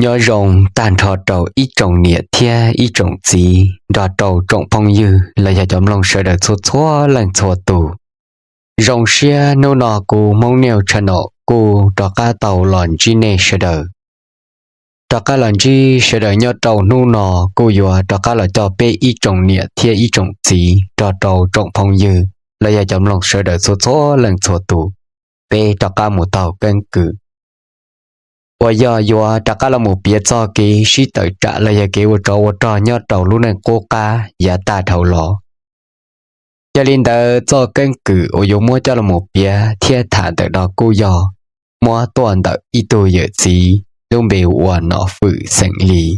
Nyob zoo tag nrho rau ib tsoom niam thiab ib tsoom txiv nrog rau tsoom phooj ywg los yog cov mloog sawv daws txhua txhua leej txhua tus. Zoo siab hnub no kuv Hmoob News Channel kuj rov qab tau los ntsib nej sawv daws. Rov qab los ntsib sawv daws nyob rau hnub no kuj yuav rov qab los coj peb ib tsoom niam thiab ib tsoom txiv nrog rau tsoom phooj ywg los yog cov mloog sawv daws txhua txhua leej txhua tus, peb rov qab mus taug keeb kwm uas yog yuav rov qab los mus piav txog kev sib tawm tsam los yog kev ua tsov ua rog nyob rau lub neej qub qab yav tag dhau los. Yog li ntawd txoj keeb kwm uas yuav muab coj los mus piav thiab tham ntawm no kuj yog muab tuaj ntawm ib tug yawm txiv lub npe ua Nom Fwm xeem Lis,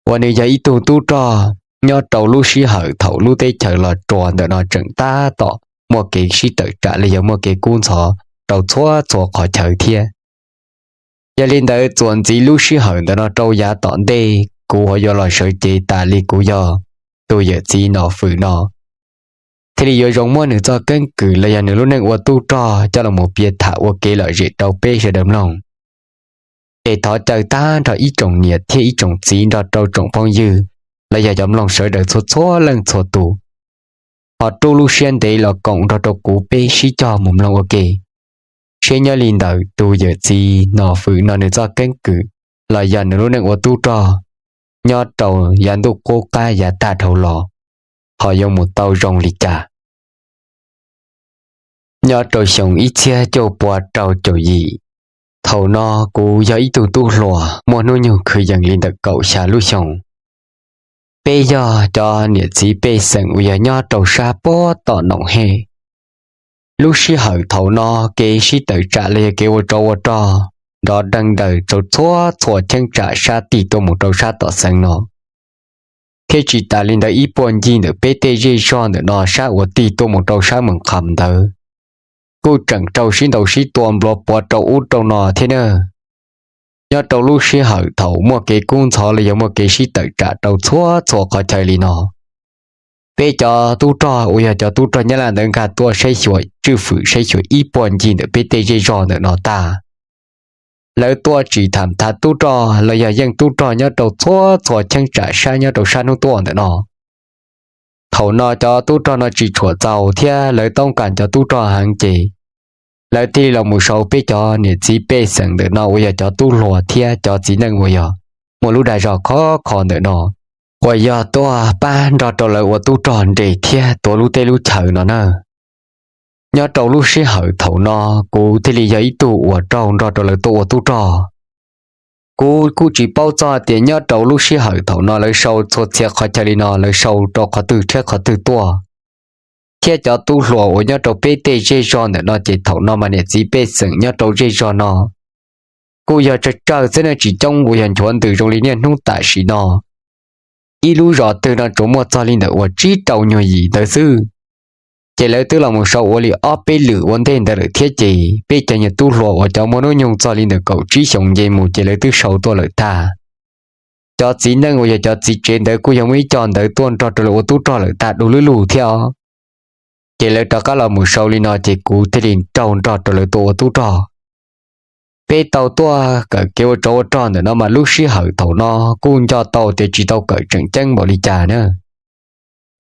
uas nws yog ib tug tub rog nyob rau lub sij hawm thaum lub teb chaws Los Tsuas ntawm no tseem tab tom muaj kev sib tawm tsam los yog muaj kev kub ntxhov rau txhua txhua qhov chaw thiab. Yog li ntawd txuas ntxiv lub sij hawm ntawm no rau yav tom ntej kuv ho yuav los sawv cev tas li kuv yog tus yawm txiv Nom Fwm no, thiaj li yuav zoo muab nws txoj keeb kwm los yog nws lub neej ua tub rog coj los mus piav tham ua kev lom zem rau peb sawv daws mloog. Es thov caw tag nrho ib tsoom niam thiab ib tsoom txiv nrog rau tsoom phooj ywg los yog cov mloog sawv daws txhua txhua leej txhua tus ho rub lub siab ntev los koom nrog rau kuv peb sib cog mus mloog ua ke, seb nyob li ntawm tus yawm txiv Nom Fwm no nws txoj keeb kwm los yog nws lub neej ua tub rog nyob rau yav ntuj qub qab yav tag dhau los ho yuav mus tau zoo li cas. Nyob rau xyoo ib txhiab cuaj pua rau caum yim, thaum no kuv yog ib tug tub hluas muaj hnub nyoog kwv yees li ntawm kaum xya lub xyoo. Peb yog cov niam txiv pej xeem uas yog nyob rau sab puag tom Noom Hej. Lub sij hawm thaum no kev sib tawm tsam los yog kev ua tsov ua rog nrov deeg daws rau txhua txhua cheeb tsam sab tig tuaj mus rau sab tom xeev no, thiab tsis tas li ntawd ib puag ncig ntawm peb tej zej zog ntawm no sab uas tig tuaj mus rau sab Moos Qham ntawd kuj tseem rau sib ntaus sib tua nplua puav rau ub rau no thiab na. Nyob rau lub sij hawm thaum muaj kev kub ntxhov los yog muaj kev sib tawm tsam rau txhua txhua qhov chaw li no, peb cov tub rog uas yog cov tub rog Nyab Laj ntawd nkag tuaj saib xyuas tswj fwm saib xyuas ib puag ncig ntawm peb tej zej zog ntawm no tag. Lawv tuaj tsis tham thav tub rog los yog yeej tub rog nyob rau txhua txhua cheeb tsam sab nyob rau sab hnub tuaj ntawm no. Thaum no cov tub rog no tsis tshua txaus thiab lawv toob kas cov tub rog heev ces lawv thiaj li los mus sau peb cov niam txiv pej xeem ntawm no uas yog cov tub hluas thiab cov txiv neej uas yog muaj lub dag zog khov kho ntawm no uas yog tuaj pab nrog rau lawv ua tub rog nres thiab tuav lub teb lub chaw no na. Nyob rau lub sij hawm thaum no kuv thiaj li yog ib tug uas raug nrog rau lawv tuaj ua tub rog. Kuv kuj tsis paub txog tias nyob rau lub sij hawm thaum no lawv sau txhua txhia qhov chaw li no lawv sau rau qhov twg thiab qhov twg tuaj, thiab cov tub hluas uas nyob rau peb tej zej zog ntawm no ces thaum no mas niam txiv pej xeem nyob rau zej zog no kuj yog tsawg tsawg xwb na, tsis coob uas yog nchuav ntws zoo li niaj hnub tam sim no. Ib lub zos twg no tsuas muaj txog li ntawm uas tsib rau nyuag yim ntawd xwb. Ces lawv twb los mus sau ua li ob peb lwm ua ntej ntawd lawm thiab ces peb cov nyuag tub hluas uas cov muaj hnub nyoog txog li ntawm kaum tsib xyoos nce mus ces lawv twb sau tuaj lawm tag. Cov txiv neej uas yog cov txiv tsev ntawd kuj yog muaj ib co ntawd tuaj nrog rau lawv ua tub rog lawm tag du lub lug thiab os. Ces lawv rov qab los mus sau li no ces kuv thiaj li raug nrog rau lawv tuaj ua tub rog. Peb tau tuaj kawm kev ua tsov ua rog ntawm no mas lub sij hawm thaum no kuj nco tau tias tsis tau kawm tseem ceeb npaum li cas na.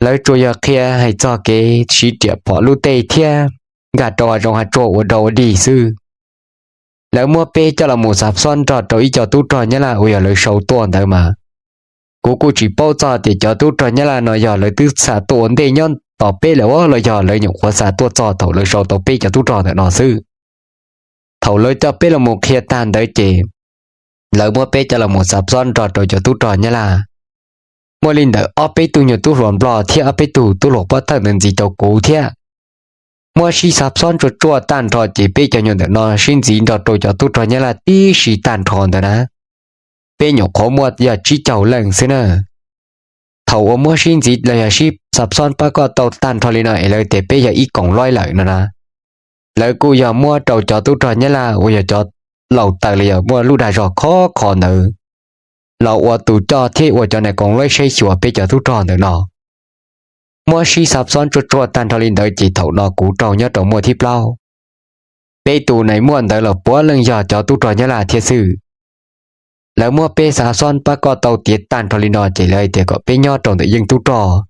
Lawv tsuas yog qhia hais txog kev siv riam phom lub teb thiab nkag rau hav zoov hav tsuag ua dog ua dig xwb. Lawv muab peb coj los mus xav xob nrog rau ib co tub rog Nyab Laj uas yog lawv sau tuaj ntawd mas kuv kuj tsis paub txog tias cov tub rog Nyab Laj no yog lawv twb xa tuaj ua ntej nyob tos peb lawm los yog lawv nyuam qhuav xa tuaj txog thaum lawv sau tau peb cov tub rog ntawm no xwb. Thaum lawv coj peb los mus qhia tag ntawd ces lawv muab peb coj los mus xav xob nrog rau cov tub rog Nyab Laj. Muaj li ntawm ob peb tug nyuag tub hluas Nplog thiab ob peb tug tub hluas Pob Thawj ntawd ntxiv rau kuv thiab. Muab sib xav xob tsuaj tsuaj tag nrho ces peb cov nyuag ntawm no sib ntxiv nrog rau cov tub rog Nyab Laj tib si tag nrho ntawd na. Peb nyuam qhuav muaj yog tsib caug leej xwb na. Thaum uas muab sib ntxiv los yog sib xav xob pab koj tau tag nrho li no es lawv tias peb yog ib koom loib lawm no na. Lawv kuj yog muab rau cov tub rog Nyab Laj uas yog cov laus taws los yog muaj lub dag zog khov kho ntawd los ua tus coj thiab ua cov nais koom loib saib xyuas peb cov tub rog ntawm no. Muab sib xav xob tsuaj tsuaj tag nrho li ntawd ces thaum no kuv raug nyob rau muaj thib plaub. Peb tus nais muaj ntawd los puav leej yog cov tub rog Nyab Laj thiab xwb. Lawv muab peb xa xob pab koj tau tiav tag nrho li no ces lawv hais tias kom peb nyob rau ntawm yeej tub rog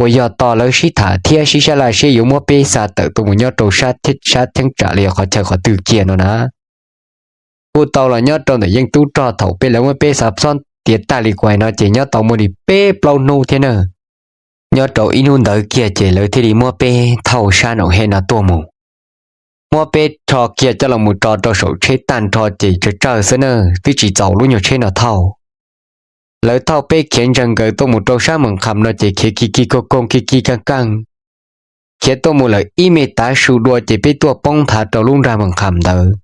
uas yog tos lawv sib tham thiab sib sab laj siab yuav muab peb xa tawm tuaj mus nyob rau sab sab cheeb tsam li qhov chaw qhov twg kiag no na. Kuj tau los nyob rau ntawm yeej tub rog thaum peb lawv muab peb xa xob tiav tag li kuv hais no ces nyob tau muaj li peb plaub hnub thiab na. Nyob rau ib hnub ntawd kiag ces lawv thiaj li muab peb thauj sab no he no tuaj mus. Muab peb rho kiag coj los mus tso rau saum tsheb tag nrho ces tsawg tsawg xwb na, twb tsis txaus lub nyuag tsheb no thauj. Lawv thauj peb khiav ntsees nkaws tuaj mus rau sab Mees Kham no ces khiav ki ki koog koog ki ki keej keej, khiav tuaj mus lawm ib me tav su dua ces peb tuaj poob nthav rau lub nrag Mees Kham ntawd.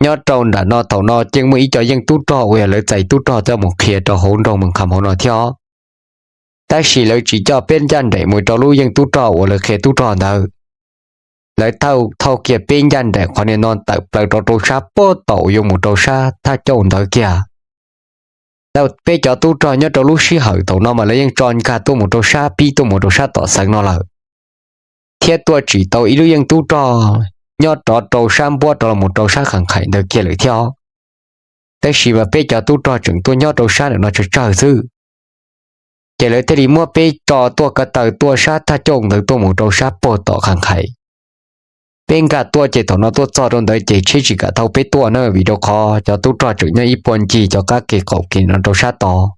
Nyob rau nram no thaum no ces muaj ib co yeej tub rog uas yog lawv txais tub rog coj mus qhia rau hauv nroog Mees Kham hauv no thiab. Tab sis lawv tsis coj peb ncaj nraim mus rau lub yeej tub rog uas lawv qhia tub rog ntawd. Lawv thauj kiag peb ncaj nraim qhov niag no tawm plaws rau rau sab puag tom uas yuav mus rau sab thaj cauj ntawd kiag. Peb cov tub rog nyob rau lub sij hawm thaum no mas lawv yeej tso nkag tuaj mus rau sab pib tuaj mus rau sab tom xeev no lawm, thiab tuaj tsim tau ib lub yeej tub rog nyob rov rau sab npuab rov los mus rau sab Khas Khais ntawd kiag lawm thiab. Tab sis mas peb cov tub rog tseem tuaj nyob rau sab ntawm no tsawg tsawg xwb, ces lawv thiaj li muab peb tso tuaj ko taw tuaj sab thaj cauj ntawd tuaj mus rau sab puag tom Khas Khais. Peb nkag tuaj ces thaum no tuaj txog rau ntawd ces tsheb tsis kam thauj peb tuaj na, vim rau qhov cov tub rog tseem nyob ib puag ncig cov qab ke qaum ke no rau sab tod.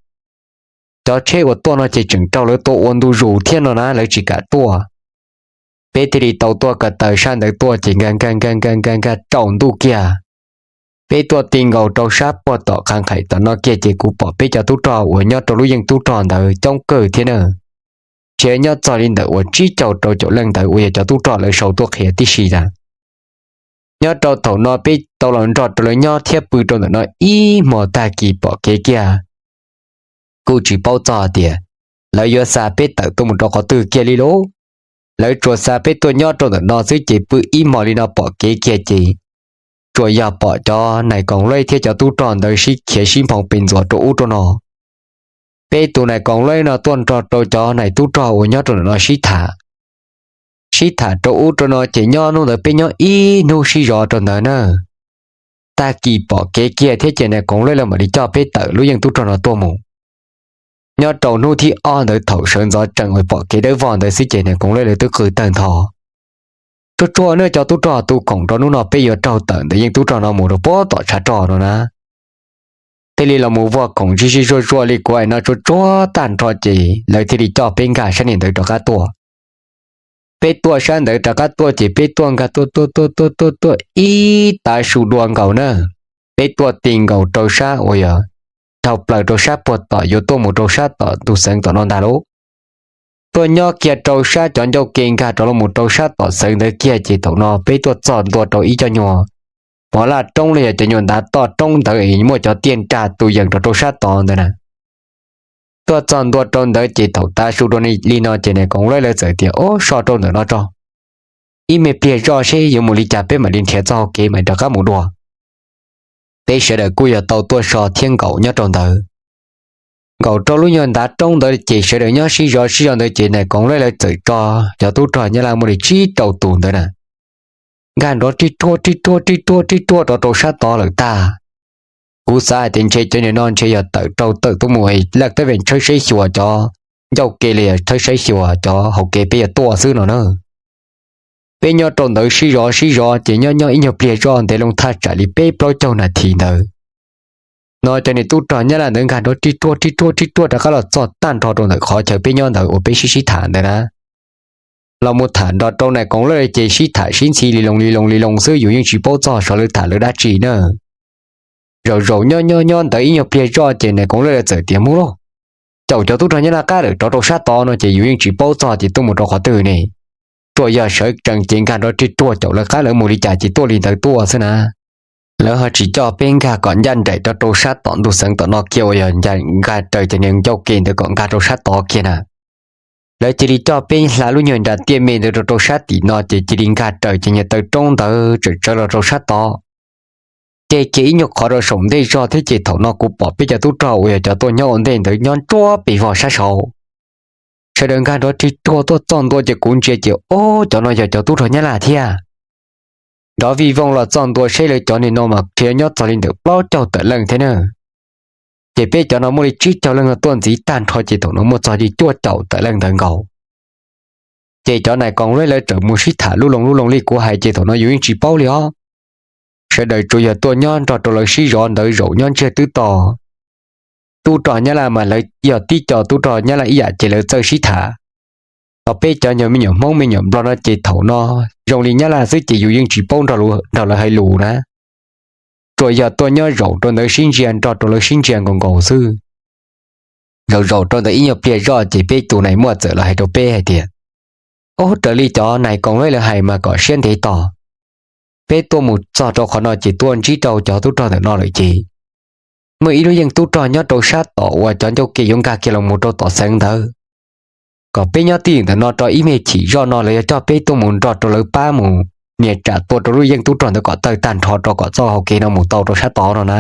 Cov tsheb uas tuaj no ces tseem raug lawv tua ua ntu zus thiab no na, lawv tsis kam tuaj. Peb thiaj li tau tuaj ko taw sab ntawd tuaj ces nkag nkag nkag nkag nkag nkag tsaus ntuj kiag. Peb tuaj ti nkaus rau sab puag tom Khas Khais tom no kiag ces kuv pom peb cov tub rog uas nyob rau lub yeej tub rog ntawd coob kawg thiab na, ntshe nyob txog li ntawm uas tsib caug rau caum leej ntawd uas yog cov tub rog lawv sau tuaj qhia tib si ntag. Nyob rau thaum no peb tau los nrog rau lawv nyob thiab pw rau ntawm no ib hmos tag kis pom kev kiag. Kuj tsis paub txog tias lawv yuav xa peb tawm tuaj mus rau qhov twg kiag li lauj. Lawv tsuas xa peb tuaj nyob rau ntawm no xwb ces pw ib hmos li no pom kev kiag ces tsuas yog pom cov nais koom lueb thiab cov tub rog ntawd sib khiav sib nphoo pes ntxuas rau ub rau no. Peb tus nais koom lueb no tuaj nrog rau cov nais tub rog uas nyob rau ntawm no sib tham. Sib tham rau ub rau no ces nyob hnub ntawd peb nyob ib hnub sib zov rau ntawd na. Tag kis pom kev kiag thiab ces nais koom lueb lawv mam li coj peb tawm lub yeej tub rog no tuaj mus. Nyob rau hnub thib ob ntawd thaum sawv ntxov tsees uas pom kev dawb vog ntawd xwb ces nais koom lueb lawv twb qw tawg ntho. Tsuag tsuag nej cov tub rog tu khoom rau hnub no peb yuav raug tawm ntawm yeej tub rog no mus rau puag tom tshav rog no na. Thiaj li los mus vag khoom zij zij zuag zuag li kuv hais no tsuag tsuag tag nrho ces lawv thiaj li coj peb nkag sab niag ntawd rov qab tuaj. Peb tuaj sab ntawd rov qab tuaj ces peb tuaj nkag tuaj tuaj tuaj tuaj tuaj tuaj ib tav su dua nkaus na. Peb tuaj ti nkaus rau sab uas yog dhau plaws rau sab puag tom yuav tuaj mus rau sab tom ntug xeev tom no ntag lauj. Tuaj nyob kiag rau sab cov ncauj ke nkag rov los mus rau sab tom xeev ntawd kiag ces thaum no peb tuaj txog ntua rau ib co nyuag mov laj roob los yog cov nyuag ntav toj roob ntawd es muaj cov tiaj nrag tus yees rau rau sab tod ntawd na. Tuaj txog ntua rau ntawd ces thaum tav su dua li no ces nais koom lueb lawv txawm tias, Ob, so rau ntawm no tso, ib me pliag zoj seb yuav mus li cas peb mam li nrhiav txoj hau kev mam rov qab mus dua. Peb sawv daws kuj yog tau tuaj so thiab nkaum nyob rau ntawd. Nkaum rau lub nyuag ntav roob ntawd ces sawv daws nyob sib zov sib zov ntawd ces nais koom lueb lawv txawm tso cov tub rog Nyab Laj muaj li tsib rau tus ntawd na, nkag nrov rib ruaj rib ruaj rib ruaj rib ruaj rov rau sab tod lawm tag. Kuv xav hais tias ntshe cov niag no ntshe yog tawm raug tawm tuaj mus laj tab ve tshawb saib xyuas cov ncauj ke li tshawb saib xyuas cov hauv kev peb yuav tuaj xwb no na. Peb nyob rau ntawd sib zov sib zov ces nyob nyob ib nyuag pliag zoj ntev loo thaj tsam li peb plaub caug nas this ntawd no cov niag tub rog Nyab Laj ntawd nkag nrov rib ruaj rib ruaj rib ruaj rov qab los txog tag nrho rau ntawm qhov chaw peb nyob ntawd uas peb sib sib tham ntawd na. Los mus tham nrog rau nais koom lueb ces sib tham sib ntxhi li loo li loo li loo xwb, yus yeej tsis paub txog xyov lawv tham lawv dab tsi na. Zaum zaum nyob nyob nyob ntawd ib nyuag pliag zoj ces nais koom lueb lawv txawm tias, Mus lauj, caum cov tub rog Nyab Laj qab lawm rov rau sab tod no ces yus yeej tsis paub txog ces tuaj mus rau qhov twg ne. Tsuas yog sawv tsees ces nkag nrov rib ruaj caum lawv qab lawv mus li cas ces tuaj li ntawd tuaj xwb na. Lawv ho tsis coj peb nkag kom ncaj nraim rov rau sab tom ntug xeev tom no kiag uas yog nkag raws cov niag ncauj ke ntawd kom nkag rau sab tod kiag na. Lawv cia li coj peb hla lub nyuag nra tiaj me ntawd rau rau sab tim no ces cia li nkag raws cov niag taw roob ntawd tseem tsawv los rau sab tod. Ces kiag ib nyuag qhov rau saum ntej zog thiab ces thaum no kuv pom peb cov tub rog uas yog cov tuaj nyob ua ntej ntawd nyob nruab pes vog sab saud. Sawv daws nkag nrov rib ruaj tuaj txog ntua ces kuv ntsia ces, Ob, cov no yog cov tub rog Nyab Laj thiab. Nrov vij vooj los txog ntua seb lawv cov niag no mas khiav nyob txog li ntawm plaub caug tawm leej thiab na. Ces peb cov no muaj li tsib caug leej no tuaj ntxiv tag nrho ces thaum no muaj txog li cuaj caum tawm leej ntawd nkaus. Ces cov nais koos lawv txawm mus sib tham lub loo lub loo li kuv hais ces thaum no yus yeej tsis paub li os. Sawv daws tsuas yog tuaj nyob nrog rau lawv sib zov ntawd zaum nyob ntsiag twb to. Tub rog Nyab Laj mas lawv yog tib co tub rog Nyab Laj ib yam ces lawv txawj sib tham. Ho peb cov nyuag me nyuam Hmoob me nyuam Nplog no ces thaum no zoo li Nyab Laj xwb ces yus yeej tsis paub nrog lawv hais lus na. Tsuas yog tuaj nyob zaum rau ntawd sib ntsia nrog rau lawv sib ntsia nkaus nkaus xwb. Zaum zaum rau ntawd ib nyuag pliag zoj ces peb tus nais muaj txawm los hais rau peb hais tias, Ub, raws li cov nais koos lawv hais mas kom siab ntev tos, peb tuaj mus txog rau qhov no ces tuaj ntsib rau cov tub rog ntawm no lawm ces muaj ib lub yeej tub rog nyob rau sab tom uas cov ncauj ke yuav nkag kiag los mus rau tom xeev ntawd, kom peb nyob twj ywm ntawm no rau ib me chim zoj no lawv yuav coj peb tuaj mus nrog rau lawv pab mus nias tsam tua rau lub yeej tub rog ntawd kom tawg tag nrho rau kom txoj hau kev no mus tau rau sab tod no na.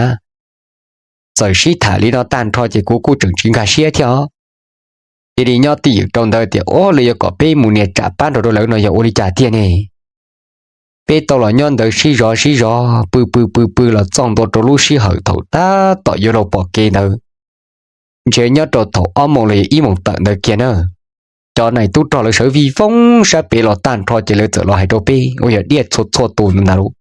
Txawm sib tham li no tag nrho ces kuv kuj tseem tsis nkag siab thiab os. Cia li nyob twj ywm rau ntawd tias, Ub, lawv yuav kom peb mus nias tsam pab nrog rau lawv no yog ua li cas tiag ne? Peb tau los nyob ntawd sib zov sib zov pw pw pw pw los txog ntua rau lub sij hawm thaum tab tom yuav luag pom kev ntawd, ntshe nyob rau thaum ob moos los yog ib moos tawm ntawd kiag na. Cov nais tub rog lawv sawv vij voog sab pem los tag nrho ces lawv txawm los hais rau peb uas yog diaj txhua txhua tus ntag lauj,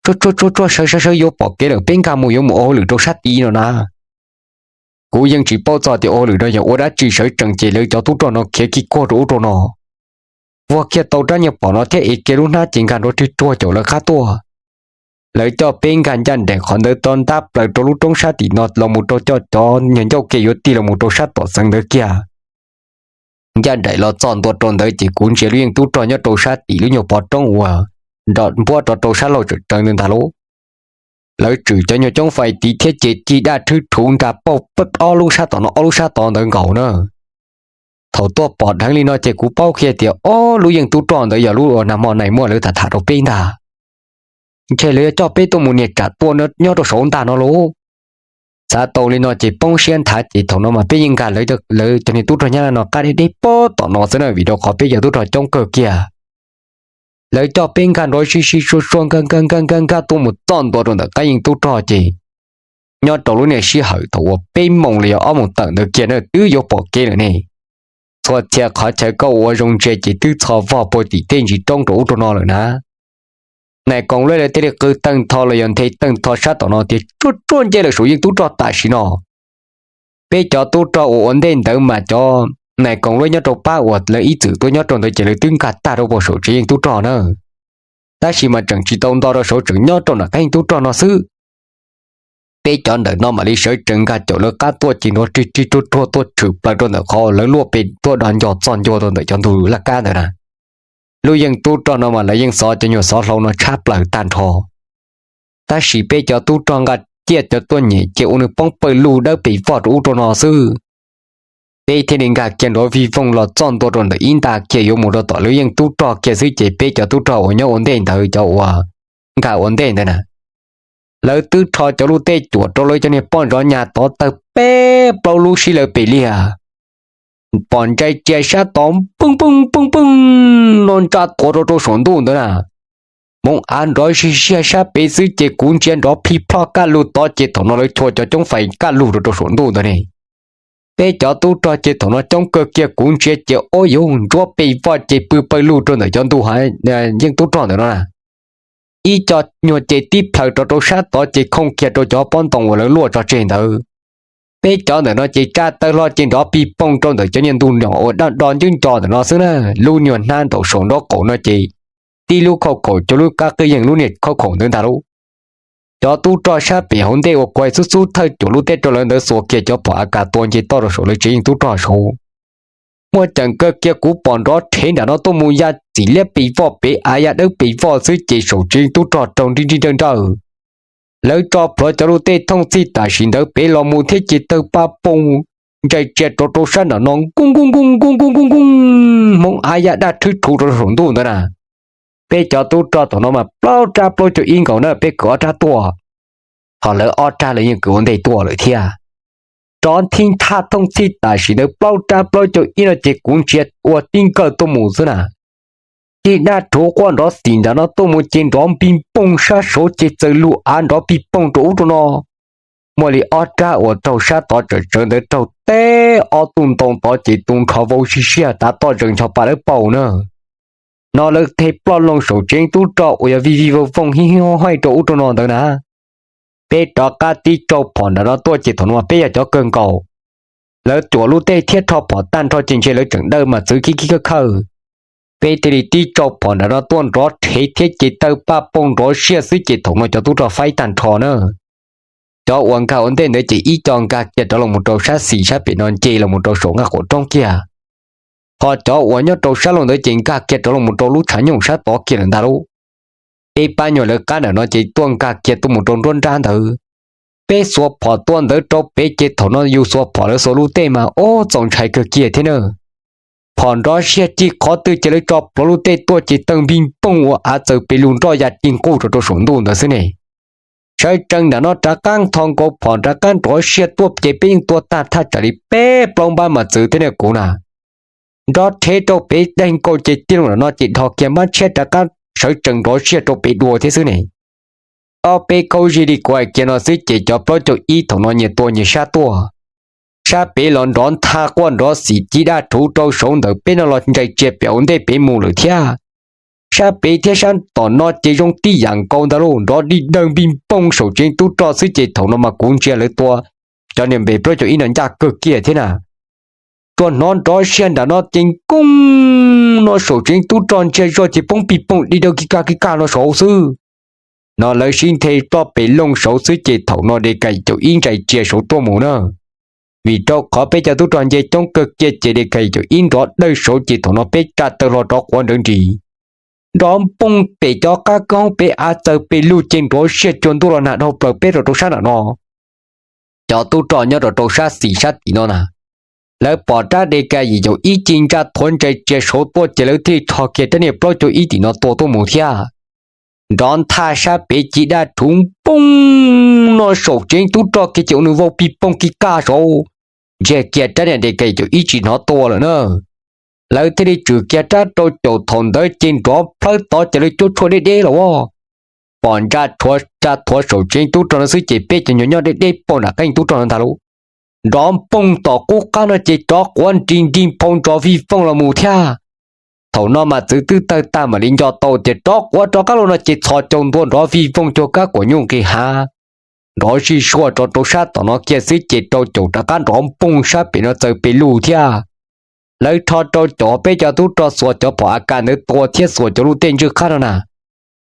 Tsuag tsuag tsuag tsuag, sawv sawv sawv, yuav pom kev lawm, peb nkag mus yuav mus ua hauj lwm rau sab tid no na. Kuv yeej tsis paub txog tias ua hauj lwm no yog ua dab tsi, sawv tsees ces lawv cov tub rog no khiav kiag kuag rau ub rau no, vuag kiag tau rab nyuag pom no thiab ev kiag lub hnab ces nkag nrov rwg ruag caum lawv qab tuaj. Lawv coj peb nkag ncaj nraim qhov ntawd tau ntab plaws rau lub roob sab tim no los mus rau cov nyuag ncauj ke yuav tig los mus rau sab tom xeev ntawd kiag. Ncaj nraim los txog ntua rau ntawd ces kuv ntsia lub yeej tub rog nyob rau sab tim lub nyuag pov roob uas nrov npuab rov rau sab laug tsawm tsawv ntawd ntag lauj. Lawv tswm cov nyuag coob fais tid thiab ces cig daj rhwb rhuv nra pauj pab ob lub sab tom no ob lub sab tod ntawd nkaus na. Thaum tuaj pom dheev li no ces kuv paub kiag tias ob lub yeej tub rog ntawd yog lub uas nag hmo nais muaj lawv tham tham rau peb ntag. Ntshe lawv yuav coj peb tuaj mus niag tsam tua nyob rau saud ntag no lauj. Xav tau li no ces poob siab nthav ces thaum no mas peb yeej nkag lawv cov niag tub rog Nyab Laj no qab deb deb pob tom no xwb na vim rau qhov peb cov tub rog coob kawg kiag. Lawv coj peb nkag nrov sib sib sua sua nkag nkag nkag nkag nkag tuaj mus txoj ntua rau ntawm qab yeej tub rog ces nyob rau lub niag sij hawm thaum uas peb moos los yog ob moos tawm ntawd kiag na twb yuav pom kev lawm ne. Txhua txhia qhov chaw koj ua zoo ntsia ces twb txho vog puag tim tej ntsis roob rau ub rau no lawm na. Nais koom lueb lawv thiaj li qw teej tho los yog nthe teej tho sab tom no tias tsuaj tsuaj nce lawm saum yeej tub rog tam sim no. Peb cov tub rog uas ua ntej ntawd mas cov nais koom lueb nyob rau pab uas lawv ib txwm tuaj nyob rau ntawd ces lawv twb nkag tag rau puag saum tsev yeej tub rog na. Tab sis mas tseem tsis tau nto rau saud, tseem nyob rau nram qab yeej tub rog no xwb. Peb cov ntawm no mam li sawv tsees nkag caum lawv qab tuaj ces nrov rig rig ruag ruag tuaj tshwm plaws rau ntawm qhov lawv luaj pes tuaj do nco txog ncua rau ntawm cov ntug laj kab ntawd na. Lub yeej tub rog no mas lawv yeej xov cov nyuag xov hlau no tshab plaws tag nrho. Tab sis peb cov tub rog nqa ciaj cov tuaj nyem ces ua nws poob pawg lug dawb pes vog rau ub rau no xwb. Peb thiaj li nkag kiag nrov vij voog los txoj ntua rau ntawm ib nta kiag yuav mus rau tom lub yeej tub rog kiag xwb ces peb cov tub rog uas nyob ua ntej ntawd cov uas nkag ua ntej ntawd na, lawv twb rho cov lub tej cuam rau lawv cov niag poj zov nyag tod tawg peb plaub lub sib lawv pes liag. Pom ntsais tsia sab tod poob poob poob poob no ntsa tuav rau rau saum ntuj ntawd na. Hmoov av nrov zij ziag sab pem xwb ces kuv ntsia nrov plhij plhoj kaj lug tod ces thaum no lawv chua cov coob fais kaj lug rau rau saum ntuj ntawd ne. Peb cov tub rog ces thaum no coob kawg kiag kuv ntsia ces ua yuv ntsuab pes vog ces pw pawg lug rau ntawm cov ntug yeej tub rog ntawm no na. Ib co nyuag ces tib plhaws rau rau sab tod ces khooj kiag rau cov pob ntoo uas lawv luaj tso tseg ntawd. Peb cov ntawm no ces tsa taw hlo ces nrov pig poog rau ntawm cov niag ntug nyom uas daj do ncwb nco ntawm no xwb na. Lub nyuag hnab nraum saum nraub qaum no ces tib lub khauj khaum cuag lub kab qij yeeg lub niag khauj khaum ntawd ntag lauj. Cov tub rog sab pem hauv ntej uas kuv hais xub xub thawj cuam lub teb rau lawv ntawd xuas kiag cov phom A K tua nce toj rau saum lawv tsev yeej tub rog saud. Muaj ceem kawg kiag kuv pom nrov rhev nram no tuaj mus ya txim liab pes voj pem av ya dawb pes voj xwb ces saum tsev yeej tub rog raug nrij nrij nrawj nrawj. Lawv tso plhuav cov lub tej thooj txhij tam sim ntawd pem los mus thiab ces tawg paj poog ntsais tsia rau rau sab nram no nkuj nkuj nkuj nkuj nkuj nkuj nkuj, hmoov av ya daj rhwb rhuv rau saum ntuj ntawd na. Peb cov tub rog thaum no mas plaub rab plaub caug ib nkaus na peb kwv ob rab tuaj, ho lawv ob rab lawv yeej kwv ua ntej tuaj lawm thiab. Rov nthi thaj thooj txhij tam sim ntawd plaub rab plaub caug ib no ces kuv ntsia ua tib nkawj tuaj mus xwb na. Tij daj rhuv quaj nrov xim nram no tuaj mus ces nrov npig poog sab saud ces txawm lug av nrov pig poog rau ub rau no. muaj li ob rab uas raug sab tod tsawm tsawv ntawd raug teb ob tug ntoo tod ces tu nrho vau sij siag tav toj zees ncho pa dawb paug na. No lawv the ploj loo saum tsev tub rog uas yog vij vij voog voog hib hib hob haij rau ub rau no ntawd na. Peb rov qab tib tsaug phom nram no tuaj ces thaum no peb yog cov kawg nkaus. Lawv cuam lub tej thiab rho phom tag nrho ces ntshe lawv tseem dawj mas txwv khib khib khawj khawj. Peb thiaj li tib tsaug phom nram no tuaj nrov rhev thiab ces tawg paj poog nrov siab xwb ces thaum no cov tub rog faib tag nrho na. Cov uas nkag ua ntej ntawd ces ib co nkag kiag rov los mus rau sab xis sab pem no nce los mus rau saum nqaj quav roob kiag. Ho cov uas nyob rau sab laug ntawd ces nkag kiag rov los mus rau lub tshav nyooj sab tod kiag lawm ntag lauj. Peb pab nyuag lawv qab nram no ces tuaj nkag kiag tuaj mus rau nruab nrab ntawd. Peb xuas phom tuaj ntawd rau pem ces thaum no yus xuas phom lawv xuas lub tej mas ob txaus ntshai kawg kiag thiab na. Phom nrov siag ci qhov twg ces lawv tso plhuav lub tej tuaj ces tawg npij pooj ua av txawm pes lug nroj ya ci nquj rau rau saum ntuj ntawd xwb ne. Sawv tsees nram no rov qab tho nkaus phom rov qab nrov siag tuaj ces peb yeej tua tag thaj tsam li peb plaub npab mas txwv thiab ne kuv na. Nrov rhev rau pem daig nkaus ces tig loo nram no ces dhos kiag npab tshiab rov qab sawv tsees nrov siag rau pem dua thiab xwb ne. Ob peb khaub zig li kuv hais kiag no xwb ces cov plaub caug ib thaum no nyias tua nyias sab tuaj. Sab pem los nrov ntha quaj nrov xim ci daj rhuv rau saud ntawm peb no los ntsais tsias pem hauv ntej pem mus lawm thiab. Sab pem thiab sab tom no ces zoo tib yam nkaus ntag lauj, nrov dig dawg npij pooj saum tsev tub rog xwb ces thaum no mas kuv ntsia lawv tua cov niag npe plaub caug ib no ncaj kawg kiag thiab na. Tsuas hnov nrov siag nram no ces nkooj no saum tsev tub rog ntsiag zog ces poob pij pooj dig dawg kig kaj kig kaj no saud xwb. No lawv sib nthe ploj pem looj saud xwb ces thaum no de kas caum ib ntsais tsias saud tuaj mus na. Vim rau qhov peb cov tub rog nce coob kawg kiag ces de kas caum ib nrov dawj saud ces thaum no peb tsa taw hlo rov quav nrawv nris. Nrov npooj pem cov qab koob pem av txawg pes lug ces nrov siag cuag ntuj los nag dhau plaws peb rau rau sab nram no. Cov tub rog nyob rau rau sab xis sab tim no na, lawv pom rab de kas yim caum ib ci ntsa thuav ntsais tsias saud tuaj ces lawv thiaj rho kiag rab niag plaub caug ib tim no tua tuaj mus thiab. Nrov nthaj sab pem ci daj rhuv npooj no saum tsev tub rog kiag ces ua nws vau pij pooj kig kaj saud, ntsiag kiag rab niag de kas yim caum ib tsis hnov tua lawm na. Lawv thiaj li tshwm kiag rab rau caum thaum ntawd ces nrov plhawb tod ces lawv cuab tshuaj deb deb los as. Pom ntsa thuav saum tsev tub rog no xwb ces peb cov nyuag nyob deb deb paug nram qeej tub rog no ntag lauj. Nrov npooj tom qub qab no ces rov quav nris nrig nphau nrov vij vooj los mus thiab. Thaum no mas txwv twb tawg tag mam li nco tau tias rov quav rov qab los no ces txhos caug ntua nrov vij vooj cuag kab kuam nyuj nqis hav. Nrov zij zuag rau rau sab tom no kiag xwb ces rau caum rov qab nrov npooj sab pem no txawg pes lug thiab. Lawv rho rau caum peb cov tub rog xuas cov phom A K ntawd tua thiab xuas cov lub tej ntswj qab no na.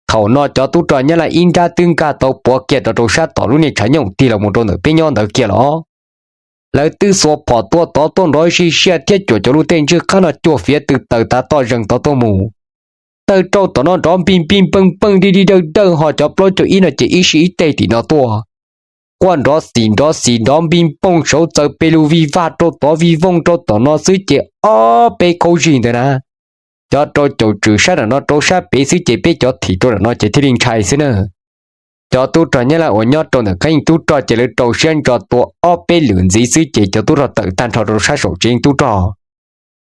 Thaum no cov tub rog Nyab Laj ib nrab twb nkag tau puav kiag rau rau sab tom lub niag tshav nyooj tig los mus rau ntawm peb nyob ntawd kiag los. Lawv twb xuas phom tua tod tuaj nrov zij siaj thiab cuam cov lub tej ntswj qab no cuag fiav tw taws tav toj zeeg tod tuaj mus. Tawg rau tom no nrov npij npij npeej npeej dig dig dawg dawg ho cov plaub caug ib no ces ib sij ib teg tim no tuaj. Quaj nrov xim nrov xim nrov npij npooj saud txawg pes lug vij vaj rau tod vij vooj rau tom no xwb ces ob peb khaub zig ntawd na. Cov rau caum tswm sab nram no rau sab pem xwb ces peb cov thim rau nram no ces thiaj li ntshai xwb na. Cov tub rog Nyab Laj uas nyob rau ntawm qeej tub rog ces lawv rau siab ntso tua ob peb lwm ntxiv xwb ces cov tub rog tawm tag nrho rau sab saum tsev tub rog.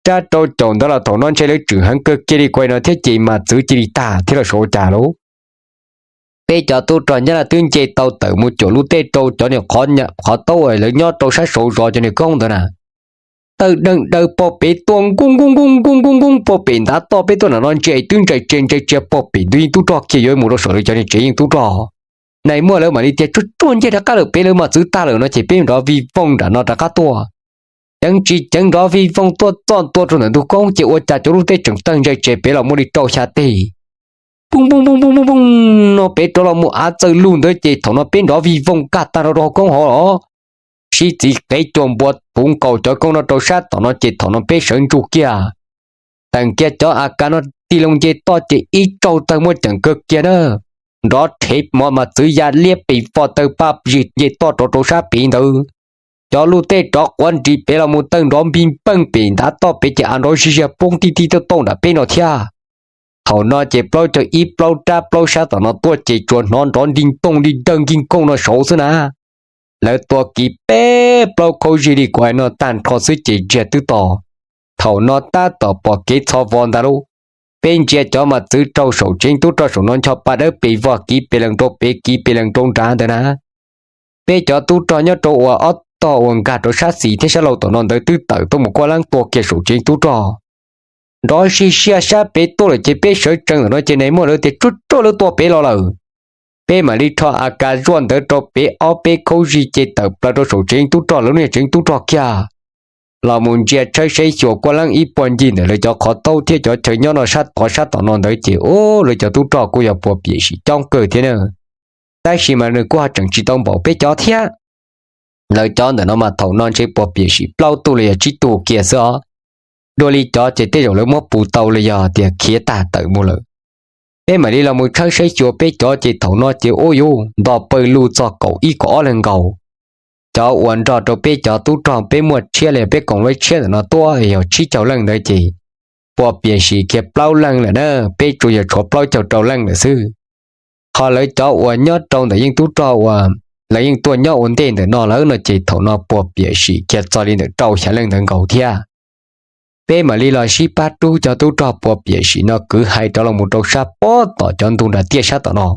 Rab rau caum ntawd los thaum no ntshe lawv tswm heev kawg kiag li kuv hais no thiab ces mas txwv cia li tag thiab los sav ua cas lauj. Peb cov tub rog Nyab Laj twb nce tau tawm mus cuam lub tej rau cov niag qhov taub uas lawv nyob rau sab saud zov cov niag koob ntawd na. Tawg deeg daws pog pem tuaj nkuj nkuj nkuj nkuj nkuj nkuj pog pem ntav toj peb tuaj nram no ntsia twb ntsais tsia ntsais tsia pog pem ntug yeej tub rog kiag yuav mus rau saum lawv cov niag tsev yeej tub rog. Nais muaj lawv mam li tias tsuag tsuag nce rov qab lawm pem lawv mas txwv tag lawm no ces peb nrov vij vooj nram no rov qab tuaj. Ceev tsis ceev nrov vij vooj tuaj txoj ntua rau ntawm ntug koob ces ua cas cov lub tej tseem tawg ntsais tsia pem los muaj li rau xya teg. Poob poob poob poob poob no pem rov los mus av txawg lug ntawd ces thaum no peb nrov vij vooj nkag tag rau rau hauv koob hauv los. Sib txiv qev cua npua puv nkaus cov koob no rau sab tom no ces thaum no peb sawv ntsug kiag. Teem kiag cov A K no tig loo nce toj ces ib tsaug tawg muaj ceem kawg kiag na. Nrov rhev mov mas txwv ya liab pes vog tawg paj zig nce toj rov rau sab pem ntawd. Cov lub tej rov quav nris pem los mus tawg nrov npij npeej pem ntav toj pem ces av nrov zij ziag poob tij tij tauj tauj nram peb no thiab. Thaum no ces plaub caug ib plaub rab plaub sab tom no tuaj ces tsuas hnov nrov nti ntooj li dawg nkig nkooj no saud xwb na. Lawv tua kiv peb plaub khaub zig li kuv hais no tag nrho xwb ces ntsiag twb to. Thaum no tab tom pom kev txho vos ntag lauj. Peb ntsia cov mas txwv raug saum tsev tub rog saum no ncho pa dawb pes vog kiv pes lees rau pem kiv pes lees rau nrad ntawd na. Peb cov tub rog nyob rau uas ob tog uas nkag rau sab xis thiab sab laug tom no ntawd twb tawm tuaj mus kuaj leeb tua kiag saum tsev tub rog. Nrov sij siaj sab pem tuaj lawm ces peb sawv tsees ntawm no ces nais muaj lawv tias tsuag tsuag lawv tua pem los lawm. Peb mam li rho a kas zuaj ntawd rau pem ob peb khaub zig ces tawm plaws rau saum tsev tub rog lawv lub niag tsev tub rog kiag. Los mus ntsia tshawb saib xyuas kuaj leeb ib puag ncig ntawm lawv cov qhov taub thiab cov chaw nyob no sab tod sab tom no ntawd ces ub, lawv cov tub rog kuj yog puas piam sim coob kawg thiab na. Tab sis mas nws kuj ho tseem tsis tau npaum peb cov thiab. Lawv cov ntawm no mas thaum no ntshe puas piam sim plaub tug los yog tsib tug kiag xwb os. Dua li cov ces tej zaum lawv muab pus tau los yog tias khiav tag tawm mus lawm. Peb mam li los mus tshawb saib xyuas peb cov ces thaum no ces ub yuv nto pawg lug txog kaum ib kaum ob leeg nkaus. Cov uas nrog rau peb cov tub rog peb muaj tshiab los yog peb koom lub tshiab ntawm no tuaj yog tsib caug leej ntawd ces puas piam sim kiag plaub leeg lawm na, peb tsuas yog tshuav plaub caug rau leej lawm xwb. Ho lawv cov uas nyob rau ntawm yeej tub rog uas lawv yeej tuaj nyob ua ntej ntawm no lawm no ces thaum no puas piam sim kiag txog li ntawm rau xya leej ntawd nkaus thiab. Peb mam li los sib pab rub cov tub rog puas piam sim no kwv hais rov los mus rau sab pob tom cov ntug nram tiaj sab tom no,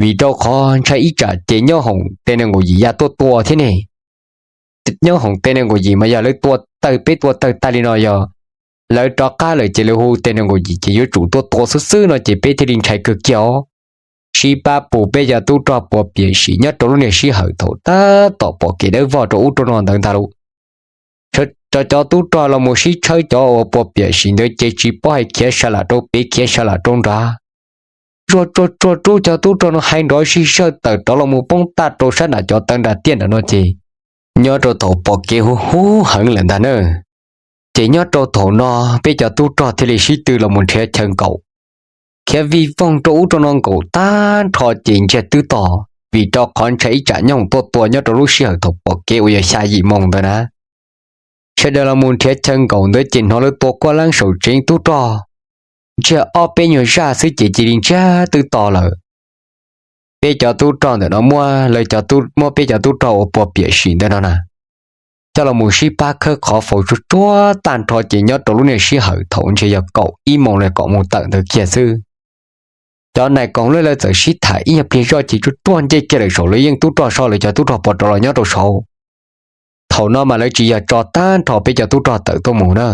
vim rau qhov ntshai ib tsam ces nyob hoom tej nees nkaum yim ya tuaj tua thiab ne. Nyob hoom tej nees nkaum yim mas yog lawv tua tawg peb tua tawg tag li no yog lawv rov qab lawm ces lawv hu tej nees nkaum yim ces yuav tsum tuaj tua xwb xwb no ces peb thiaj li ntshai kawg kiag os. Sib pab pus peb cov tub rog puas piam sim nyob rau lub niag sij hawm thaum tab tom pom kev dawb vog rau ub rau no ntawd ntag lauj. Cov cov tub rog los mus sib tshawb cov uas puas piam sim ntawd ces tsis paub hais khiav sa lam rau pem khiav sa lam rau nrad. Zuag tsuag tsuag rub cov tub rog no hais nrov sij sawj tawm rov los mus poob tag rau sab nram cov taw nram tiaj nram no ces nyob rau thaum pom kev huv huv heev lawm ntag na. Ces nyob rau thaum no peb cov tub rog thiaj li sib tw los mus nrhiav chaw nkaum, khiav vij voog rau ub rau no nkaum tag nrho ces ntsiag twb to, vim rau qhov ntshai ib tsam nyob hoom tuaj tua nyob rau lub sij hawm thaum pom kev uas yog xya yim moos ntawd na. Sawv daws los mus nrhiav chaw nkaum ntawd ces hnov lawv tua kuaj leeb saum tsev tub rog, ntsiag ob peb nyuag zaj xwb ces cia li ntsiag twb to lawm. Peb cov tub rog ntawm no muab lawv cov, muab peb cov tub rog uas puas piam sim ntawm no na coj los mus sib pab khawb qhov faus tsuag tsuag tag nrho ces nyob rau lub niag sij hawm thaum ntshe yog kaum ib moos los kaum moos tawm ntawd kiag xwb. Cov nais koom luj lawv txawm sib tham ib nyuag pliag zoj ces tsuag tsuag nce kiag lawm saum lawv yeej tub rog so lawv cov tub rog puas rov los nyob rau saud. Thaum no mas lawv tsis yog tso tag nrho peb cov tub rog tawm tuaj mus na,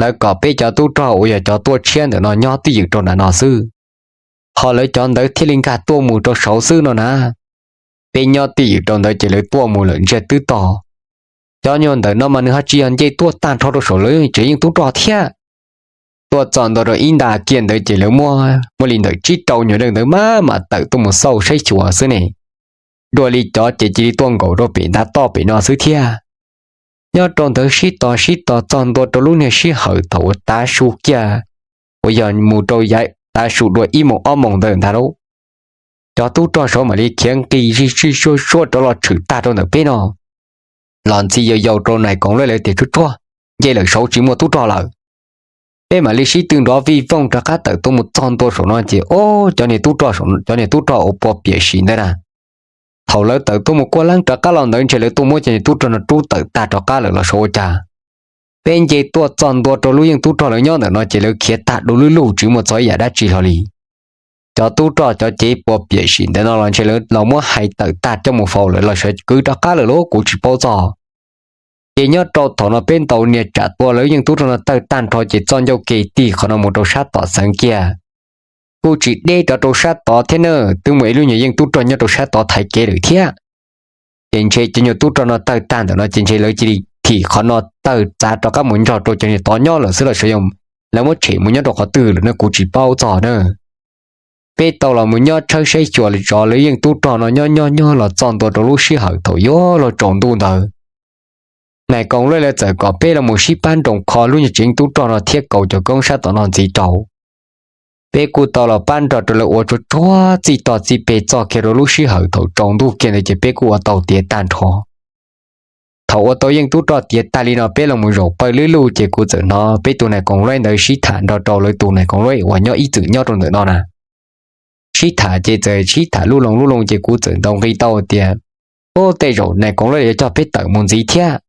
lawv kom peb cov tub rog uas yog cov tuaj tshiab ntawm no nyob twj ywm rau nram no xwb, ho lawv cov ntawd thiaj li nkag tuaj mus rau saud xwb no na. Peb nyob twj ywm rau ntawd ces lawv tuaj mus lawm ntsiag twb to. Cov nyuag ntawm no mas nws ho tsis yog nce tuaj tag nrho rau saum lawv tsev yeej tub rog thiab. Tuaj txog ntua rau ib nta kiag ntawd ces lawv muab muaj li ntawm tsib rau nyuag leej ntawd maj mam tawm tuaj mus xauj saib xyuas xwb ne. Dua li cov ces cia li tuaj nkaum rau pem ntav toj pem no xwb thiab. Nyob rau ntawd sib tos sib tos txog ntua rau lub niag sij hawm thaum uas tav su kiag, uas yog mus rau yav tav su dua ib moos ob moos ntawd ntag lauj, cov tub rog saud mam li khiav nqis zig zig zuag zuag rov los tshwm tag rau ntawm peb no. Los ntxhi yau yau rau nais koom luj lawv tias tsuag tsuag, nce lawm saud tsis muaj tub rog lawm. Peb mam li sib tw nrov vij voog rov qab tawm tuaj mus txog ntua saum no ces ob cov niag tub rog, cov niag tub rog uas puas piam sim ntawd na, thaum lawv tawm tuaj mus kuaj leeb rov qab los ntawd ntshe lawv tuaj muab cov niag tub rog no rub tawm tag rov qab lawm los saud ua cas. Peb nce tuaj txog ntua rau lub yeej tub rog lawv nyob ntawm no ces lawv khiav tag du lub luj tsis muaj txog ib yam dab tsi hlo li. Cov tub rog cov cev puas piam sim ntawd no los ntshe lawv los muab hais tawm tag coj mus faus lawm los sawv kwv rov qab lawm lauj, kuv tsis paub txog. Ces nyob rau thaum no peb ntaus niag tsam tua lawv yeej tub rog no tawg tag nrho ces txoj ncauj kev tig qhov no mus rau sab tom xeev kiag, kuj tsis deb rov rau sab tod thiab na, twb muaj ib lub nyuag yeej tub rog nyob rau sab tod thaiv kev lawm thiab. Ces ntshe cov nyuag tub rog no tawg tag ntawm no ces ntshe lawv cia li thim qhov no tawg txav rov qab mus nrog rau cov niag tod nyob lawm xwb los sawv yog lawv muab tshem mus nyob rau qhov twg lawm no kuv tsis paub txog na. Peb tau los mus nyob tshawb saib xyuas zov lawv yeej tub rog no nyob nyob nyob los txog ntua rau lub sij hawm thaum yuav luag tsaus ntuj ntawd, nais koom luj lawv txawm kom peb los mus sib pab nroos kho lub nyuag tsev tub rog no thiab kaus cov koob sab tom no ntxiv rau. Peb kuj tau los pab nrog rau lawv ua tsuag tsuag txij tog txij peg txog kiag rau lub sij hawm thaum tsaus ntuj kiag ntawd ces peb kuj ua tau tiav tag nrho. Thaum ua tau yeej tub rog tiav tag li no peb los mus zaum pawg lub luj ces kuv txawm hnov peb tus nais koom luj ntawd sib tham nrog rau lawv tus nais koom luj uas nyob ib txwm nyob rau ntawm no na. Sib tham ces txawm sib tham lub loo lub loo ces kuv txawm ntaus nqi tau tias, ub, tej zaum nais koom luj yuav coj peb tawm mus ntxiv thiab.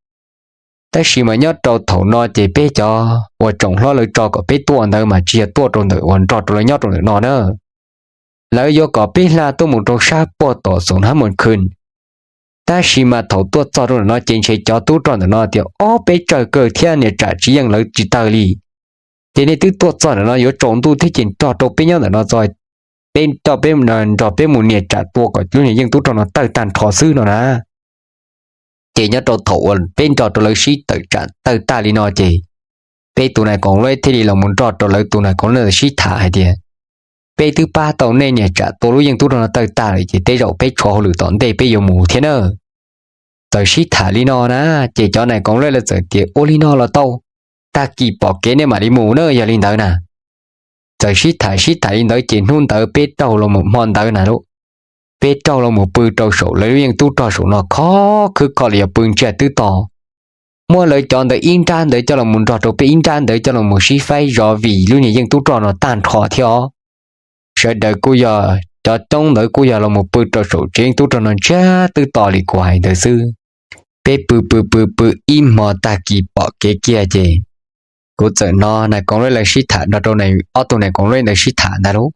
Tab sis mas nyob rau thaum no ces peb cov uas tsoom hlob lawv tso kom peb tuaj ntawd mas tsis yog tuaj rau ntawm uas nrog rau lawv nyob rau ntawm no na. Lawv yuav kom peb hla tuaj mus rau sab puag tom Xoom Hab Moos Khwm, Tab sis mas thaum tuaj txog rau ntawm no ces ntshe cov tub rog ntawm no tias, Ob, peb tsawg kawg thiab, niam tsam tsis yeej lawv tsis tawg li. Ces nej twb tuaj txog ntawm no yuav tsaus ntuj thiab ces nrog rau peb nyob ntawm no tso, peb nrog peb, nrog peb mus nias tsam tua kom lub niag yeej tub rog no tawg tag nrho xwb no na. Ces nyob rau thaum uas peb nrog rau lawv sib tawm tsam tawg tag li no ces peb tus nais koom lueb thiaj li los mus nrog rau lawv tus nais koom lueb sib tham hais tias, Peb twb pab tau nej nias tsam tua lub yeej tub rog no tawg tag lawm ces tej zaum peb tshuav hauj lwm tom ntej peb yuav mus thiab na. Txawm sib tham li no na, ces cov nais koom lueb lawv txawm tias, Ua li no los tau, tag kis pom kev nej mam li mus na yog li ntawd na. Txawm sib tham sib tham li ntawd ces hnub ntawd peb raug los mus hmo ntawd na, peb raug los mus pw rau saum lawv lub yeej tub rog saum no khov khwb kho li yog pw ntsiag twb to. Muab lawv cov ntawd ib nrab ntawd coj los mus nrog rau peb ib nrab ntawd coj los mus sib faib zov vim lub niag yeej tub rog no tag nrho thiab os. Sawv daws kuj yog cov coob ntawd kuj yog los mus pw rau saum tsev yeej tub rog no ntsiag twb to li kuv hais ntawd xwb. Peb pw pw pw pw ib hmo tag kis pom kev kiag ces kuv txawm hnov nais koom lueb lawv sib tham nrog rau ob tug nais koom lueb ntawd sib tham ntag lauj.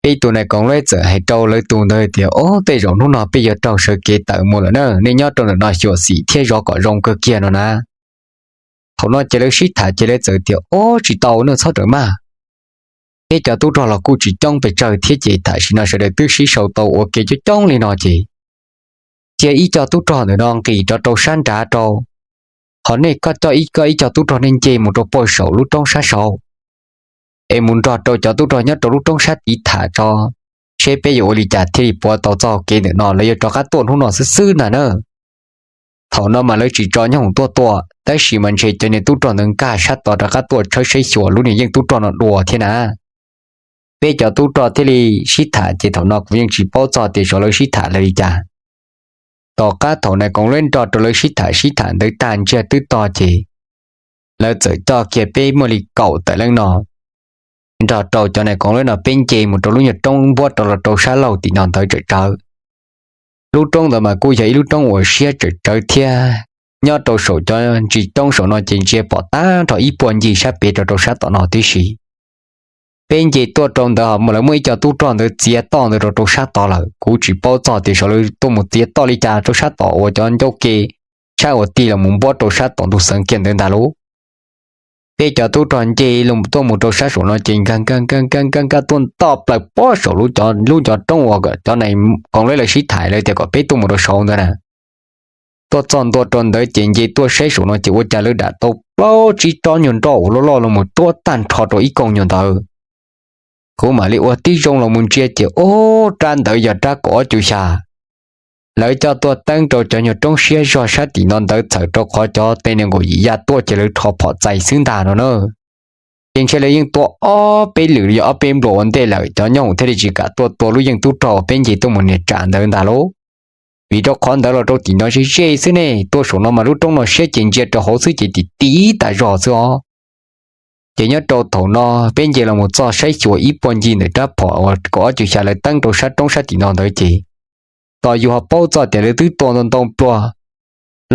Peb tus nais koom lueb txawm hais rau lawv tus ntawd tias, Ob, tej zaum hnub no peb yuav raug sawv kev tawm mus lawm na, nej nyob rau ntawm no xyuam xim thiab zov kom zoo kawg kiag no na. Thaum no ces lawv sib tham ces lawv txawm tias, Ob, tsis tau na, txhob rawm maj. Peb cov tub rog los kuj tsis coob pes tsawg thiab ces tam sim no sawv daws twb sib sau tau ua ke coob coob li no ces cia ib co tub rog ntawm no nqis rov rau sab nrad rau, ho nej koj coj ib, koj ib co tub rog nej nce mus rau pem saum lub roob sab saud es mus nrog rau cov tub rog nyob rau lub roob sab tid tham tso, seb peb yuav ua li cas thiaj li puav tau txoj hau kev ntawm no, lawv yuav rov qab tuaj hnub no xwb xwb ntag na. Thaum no mas lawv tsis tso nyob hoom tuaj tua, tab sis mas ntshe cov niag tub rog ntawd nkag sab tod rov qab tuaj tshawb saib xyuas lub niag yeej tub rog no dua thiab na. Peb cov tub rog thiaj li sib tham ces thaum no kuv yeej tsis paub txog tias xyov lawv sib tham lawv li cas. Tom qab thaum nais koom lueb nrog rau lawv sib tham sib tham ntawd tag ntsiag twb to ces lawv txawm coj kiag peb muaj li kaum tawm leej no nrog rau cov nais koom lueb no peb nce mus rau lub nyuag roob npuab rau los rau sab laug tim no ntawd tsawm tsawv. Lub roob ntawd mas kuj yog ib lub roob uas siab tsawm tsawv thiab. Nyob rau saum cov ntsis roob saum no ces ntsia pom tag nrho ib puag ncig sab pem rau rau sab tom no tib si. Peb nce tuaj rau ntawd ho lawv muaj ib co tub rog ntawd txiav toj ntawd rau rau sab tod lawm, kuv tsis paub txog tias xyov lawv tuaj mus txiav toj li cas rau sab tom uas cov ncauj ke, sab uas tig los mus npuab rau sab tom ntug xeev kiag ntawd ntag lauj. Peb cov tub rog nce tuaj mus rau sab saum no ces nkag nkag nkag nkag nkag nkag tuaj ntoj plaws pob saum lub cov, lub cov roob uas cov nais koom lueb lawv sib tham lawv tias kom peb tuaj mus rau saud ntawd na. Tuaj txog ntua rau ntawd ces nce tuaj saib saum no ces ua cas lawv dam tau plaub tsib tsob nyuag nroj uas loj loj los mus tuab tag nrho rau ib koog nyuag ntawd. Kuv mam li ua tib zoo los mus ntsia ces ub, rab ntawd yog rab kaum ob cu xya. Lawv coj tuaj teeb rau cov nyuag roob siab zog sab tim no ntawd txhawm rau qhov cov tej niag nkaum yim ya tuaj ces lawv rho phom txais xwb ntag no na. Ces ntshe lawv yeej tua ob peb lwm yog ob peb npluas ua ntej lawm cov nyob hoom thiaj li tsis kam tuaj tua lub yeej tub rog peb nce tuaj mus niag tsam ntawd ntag lauj. Vim rau qhov ntawd los rau tim no ze ze xwb ne, tuaj saum no mas lub roob no siab ces ntsia rau hauv xwb ces tim tib tas zog xwb os. Ces nyob rau thaum no peb nce los mus txog saib xyuas ib puag ncig ntawm rab phom uas kaum ob cu xya lawv teeb rau sab roob sab tim no ntawd ces tos yus ho paub txog tias lawv twb tua ntau ntau pluag.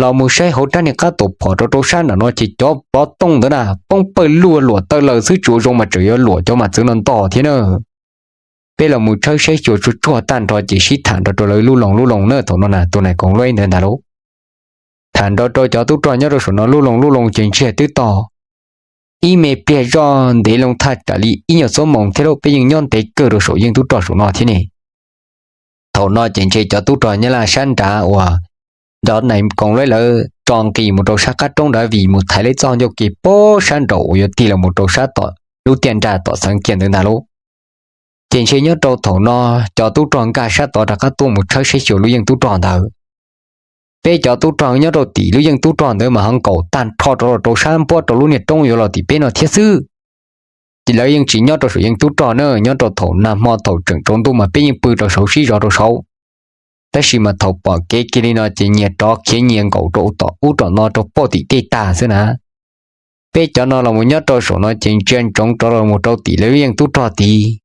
Los mus saib hauv rab niag qab tus phom rau rau sab nram no ces cov plov tooj ntawd na poob pawg lug luam taw laws xwb, tsis ua zoo mas tseem yuav luam cov mas txwv no ntog thiab na. Peb los mus tshawb saib xyuas tsuag tsuag tag nrho ces sib tham nrog rau lawv lub loo lub loo na, thaum no na tus nais koom luab ntawd ntag lauj. Tham nrog rau cov tub rog nyob rau saum no lub loo lub loo ces ntsiag twb to. Ib me pliag zoj ntev loo thaj tsam li ib nyuag xuab moos thiab lauj, peb yeej nyob ntev kawg rau saum yeej tub rog saum no thiab ne. Thaum no ces ntshe cov tub rog nyob laj sab nrad uas cov nais koom luab lawv tso nqis mus rau sab qab roob nrad vim mus thaiv lawv txoj ncauj ke pob sab nraud uas yuav tig los mus rau sab tom lub tiaj nrag tom xeev kiag ntawd ntag lauj. Ces ntshe nyob rau thaum no cov tub rog nkag sab tod rov qab tuaj mus tshawb saib xyuas lub yeej tub rog ntawd. Peb cov tub rog nyob rau tim lub yeej tub rog ntawd mas ho nkaum tag nrho rau rau sab npuab rau lub niag roob yuav los tim peb no thiab xwb. Ces lawv yeej tsis nyob rau saum yeej tub rog na, nyob rau thaum nag hmo thaum tseem tsaus ntuj mas peb yeej pw rau saud sib zov rau saud. Tab sis mas thaum pom kev kiag li no ces nyias rov khiav nyias nkaum rau tom ub tom no rau pem tim tej tag xwb na. Peb cov no los mus nyob rau saum no ces ntsia ntsoov rov los mus rau tim lawv lub yeej tub rog tid.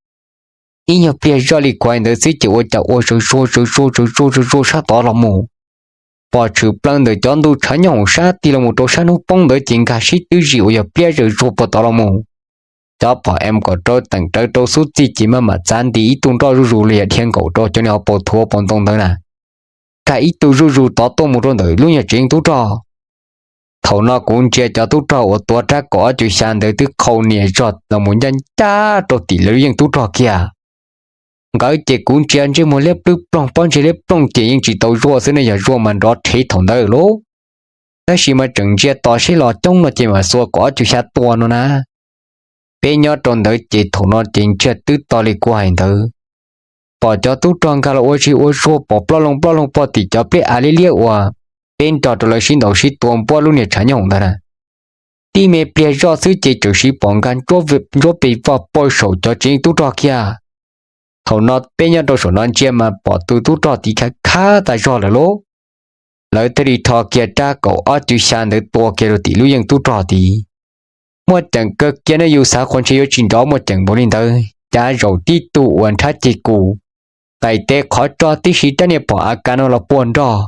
Ib nyuag pliag zoj li kuv hais ntawd xwb ces ua cas ua zawv zuag zawv zuag zawv zuag zawv zuag sab tod los mus. Pom tshwm plaws ntawm cov ntuj tshav nyob hoom sab tig los mus rau sab hnub poob ntawd ces nkag sib twb zim uas yog pliab zawv zuag puag tod los mus. Cov phom M kaum rau teem rawv rau xub txij ces maj mam txav nti ib tug nroj zuj zus li yam dhia nkaum rau cov niag hauv paus thuav paus ntoo ntawd na. nkag ib tug zuj zus tod tuaj mus rau ntawm lub nyuag tsev yeej tub rog. Thaum no kuv ntsia cov tub rog uas tuav rab kaum ob cug xya ntawd twb qhau nias zog los mus ncaj ncaj rau tim lawv lub yeej tub rog kiag. Nkawd ces kuv ntsia ntsej muag liab plwb ploog, pob ntseg liab ploog ces yeej tsis tau zuaj xwb ne, yog zuaj mas nrov rhev thaum ntawd lauj. Tab sis mas tseem ntsia tos seb los coob no ces mas xuas kaum ob cug xya tua no na. Peb nyob rau ntawd ces thaum no ces ntsiag twb to li kuv hais ntawd. Pom cov tub rog nkag los ua zig ua zuag pom ploj loo ploj loo pog tim cov pleb av liab liab uas peb nrog rau lawv sib ntaus sib tua npuab lub niag tshav nyooj ntawd na. Tib me pliag zoj xwb ces tseem siv pom nkag ntsuab pes vog pog saum cov tsev yeej tub rog kiag. Thaum no peb nyob rau saum no ntsia mas pom tus tub rog tiv khab khab tas zog lawm lauj. Lawv thiaj li rho kiag rab kaum ob cug xya ntawd tua kiag rau tim lub yeej tub rog tid. Muaj ceem kawg kiag ne, yus xav qhuas ntshe yuav tsis nrov muaj ceem npaum li ntawd, cav zaum tib tug uas nrhab ceg kus, qais tes qhov tso tib si rab niag phom AK no los puag nroj.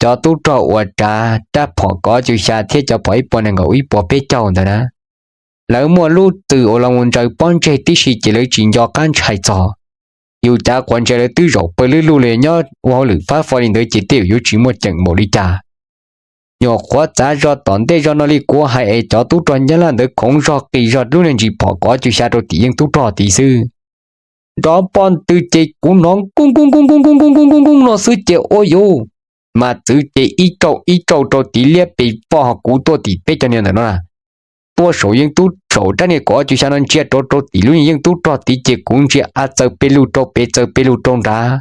Cov tub rog uas rav rab phom kaum ob cug xya thiab cov phom ib puas nees nkaum ib puas peb caug ntawd na, lawv muaj lub txwm uas los mus ntsaws pob ntseg tib si ces lawv tsis nco qab ntshai txog. Yus cav qhuas ntshe lawv twb zaum pawg lwb lug li nyob ua hauj lwm fab fo li ntawd ces tej zaum yuav tsis muaj ceem npaum li cas. Nyuam qhuav txav zog tom ntej zog no li kuv hais es cov tub rog nyab laj ntawd khoov zog qis zog lub niag ntsis phom kaum ob cug xya rau tim yeej tub rog tid xwb. Nrov npoj ntws ces kuv hnov nkuj nkuj nkuj nkuj nkuj nkuj nkuj nkuj nkuj no xwb ces ua yuv, mas txwv ces ib rau ib rau rau tiv liab pes vog kuv tuaj tim peb cov niag ntawm no na. Tuaj saum yeej tub saum rab niag kaum ob cug xya no ntsia rau rau tim lub niag yeej tub rog tid ces kuv ntsia a txaws pes lug rau pem txaws pes lug rau nrad.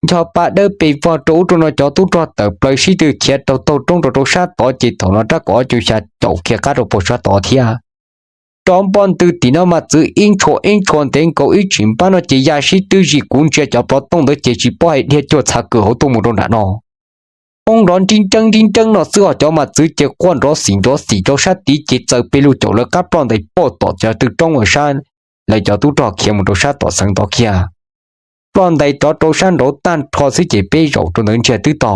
Ncho pa dawb pes vog rau ub rau no cov tub rog tawm plaws sib tw khiav rau taug roob rau rau sab tod ces thaum no rab kaum ob cug xya caum khiav qab rau puag sab tod thiab. Nrov npoj ntws tim no mas txwv ib ntshua ib ntshua ntev nkaus ib tsis npab no ces ya sib twb zis kuv ntsia cov plov tooj ntawd ces tsis paub hais dhia cuag txhav kws hauv tuaj mus rau nram no. Poob nrov nrib nreeb nrib nreeb no xwb os, cov mas txwv ces quaj nrov xim nrov xim rau sab tid ces txaws pes lug caum lawv qab ploj ntais poj tom cov tw roob uas sab lawv cov tub rog khiav mus rau sab tom xeev tod kiag. Ploj ntais rov rau sab nraud tag nrho xwb ces peb zaum rau ntawd ntsiag twb to.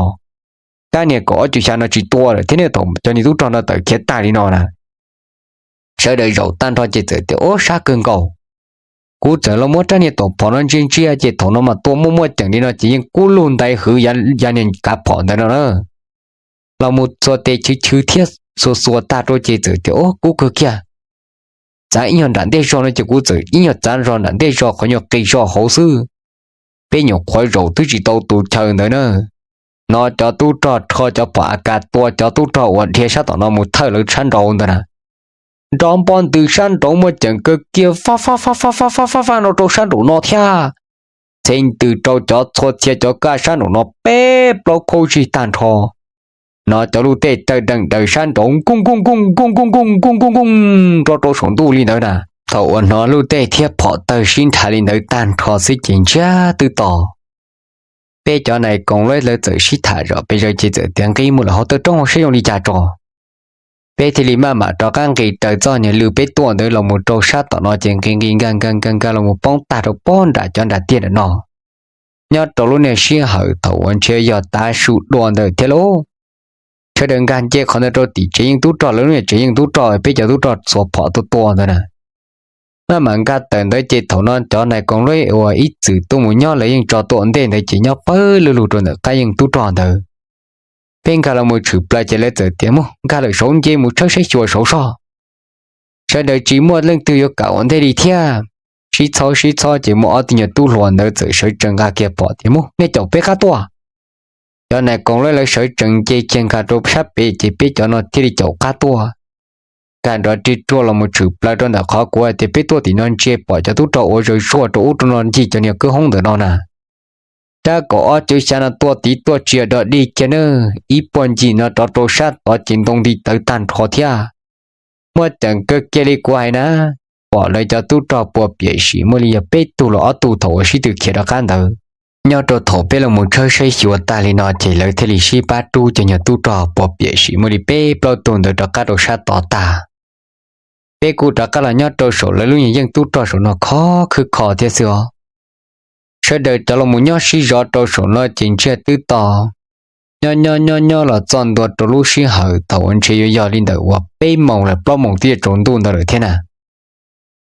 Rab niag kaum ob cug xya no tsis tua lawm thiab ne, thaum cov niag tub rog no tawm khiav tag li no na. Sawv daws zaum tag nrho ces txawm tias ub sab kawg nkaus. Kuv txawm los muab rab niag taum phom no ntsia ntsia ces thaum no mas tua muaj muaj ceem li no ces yeej kub lug ntais hwv ya niag kav phom ntawd no na. Los mus txhua tes chwv chwv thiab xuas xuas tag rau ces txawm tias ub kub kawg kiag. Txav ib nyuag nram ntej zog no ces kuv txawm ib nyuag txav zog nram ntej zog qhov nyuag qis zog hauv xwb. Peb nyuam qhuav zaum twb tsis tau tus chaw ntawd na, no cov tub rog rho cov phom AK tua cov tub rog uas dhia sab tom no mus thawj lawv sab nraud ntawd na. Nrov npoj ntws sab nraud muaj ceem kawg kiag fab fab fab fab fab fab fab no rau sab nraum no thiab. Txheev ntws rau cov txhua txhia cov kaj sab nraum no peb plaub khaub zig tag nrho. No cov luj tej tawg deem daws sab nraud nkuj nkuj nkuj nkuj nkuj nkuj nkuj nkuj nkuj nkuj nkuj rau rau saum ntuj li ntawd na. Thaum uas hnov luj tej thiab phom tawg sib nrhav li ntawd tag nrho xwb ces ntsiag twb to. Peb cov nais koos lawv txawm sib tham zom pes zaws ces txawm tias nqis mus lawm hauv taw roob hauv saib zoo li cas tso. Peb thiaj li maj mam rov qab nqis raws txoj niag lw peb tuaj ntawd los mus rau sab tom no ces nqis nqis nkag nkag nkag nkag los mus poob tag rau pob nram cov nram tiaj nram no. Nyob rau lub niag sij hawm thaum uas ntshe yog tav su dua ntawd thiab lauj, sawv daws nkag nce qhov ntawd rau tim tsev yeej tub rog lawv lub niag tsev yeej tub rog peb cov tub rog txhua phom tuaj tua ntawd na. Maj mam nkag tawm ntawd ces thaum no cov nais koos lawv uas ib txwm tuaj mus nyob lawv yeej tso tuaj ua ntej ntawd ces nyob pawg lug lug rau ntawm qab yeej tub rog ntawd. Peb nkag los mus tshwm plaws ces lawv txawm tias mus nkag lawm saud nce mus tshawb saib xyuas saud soj. Sawv daws tsis muaj leej twg yuav kam ua ntej li thiab. Sib txhob sib txhob ces muaj ob tug nyuag tub hluas ntawd txawm sawv tsees nqa kiag phom tias mus nej caum peb qab tuaj. Cov nais koos lawv lawv sawv tsees nce kiag nkag rau sab pem ces peb cov no thiaj li caum qab tuaj. Nkag nrov rig ruag los mus tshwm plaws rau ntawm qhov kuv hais tias peb tuaj tim no ntsia pom cov tub rog ua zaws zuag rau ub rau no ncig cov niag kwj hoob ntawm no na. Rab kaum ob cug xya no tuaj tiv tuaj tsia dog dig kiag na, ib puag ncig no rov rau sab tod ces ntoo nti tawv tag nrho thiab. Muaj ceem kawg kiag li kuv hais na, pom lawv cov tub rog puas piam sim muaj li yog peb tug los ob tug thaum uas sib tw khiav rov qab ntawd. Nyob rau thaum peb los mus tshawb saib xyuas tag li no ces lawv thiaj li sib pab rub cov nyuag tub rog puas piam sim muaj li peb plaub tug ntawd rov qab rau sab tod tag. Peb kuj rov qab los nyob rau saum lawv lub nyuag yeej tub rog saum no khov khwb kho thiab xwb os. Sawv daws cov los mus nyob sib zov rau saum no ces ntsiag twb to. Nyob nyob nyob nyob los txog ntua rau lub sij hawm thaum uas ntshe yuav yog li ntawm uas peb moos los plaub moos twb yuav tsaus ntuj ntawd lawm thiab na.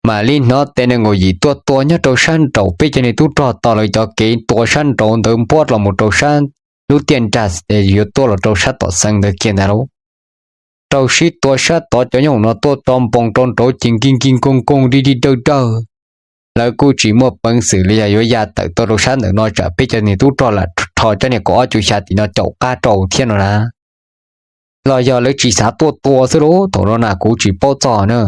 Mam li hnov tes nees nkaum yim tuaj tua nyob rau sab nraum peb cov niag tub rog tos lawv cov kev tua sab nraud ntawd npuab los mus rau sab lub tiaj nrag yuav tuaj los rau sab tom xeev ntawd kiag ntag lauj. Raug sib tua sab tod cov nyooj no tuaj tso npoos rau nraud ces nkig nkig nkoog nkoog dig dig dawg dawg. Lawv kuj tsis muaj peev xwm li yog yuav ya tawm tuaj rau sab ntawm no tsam peb cov niag tub rog lam rho tsab niag kaum ob cuv xya tim no caum qab rau thiab no na. Los yog lawv tsis xav tuaj tua xwb lauj, thaum no na kuv tsis paub txog na.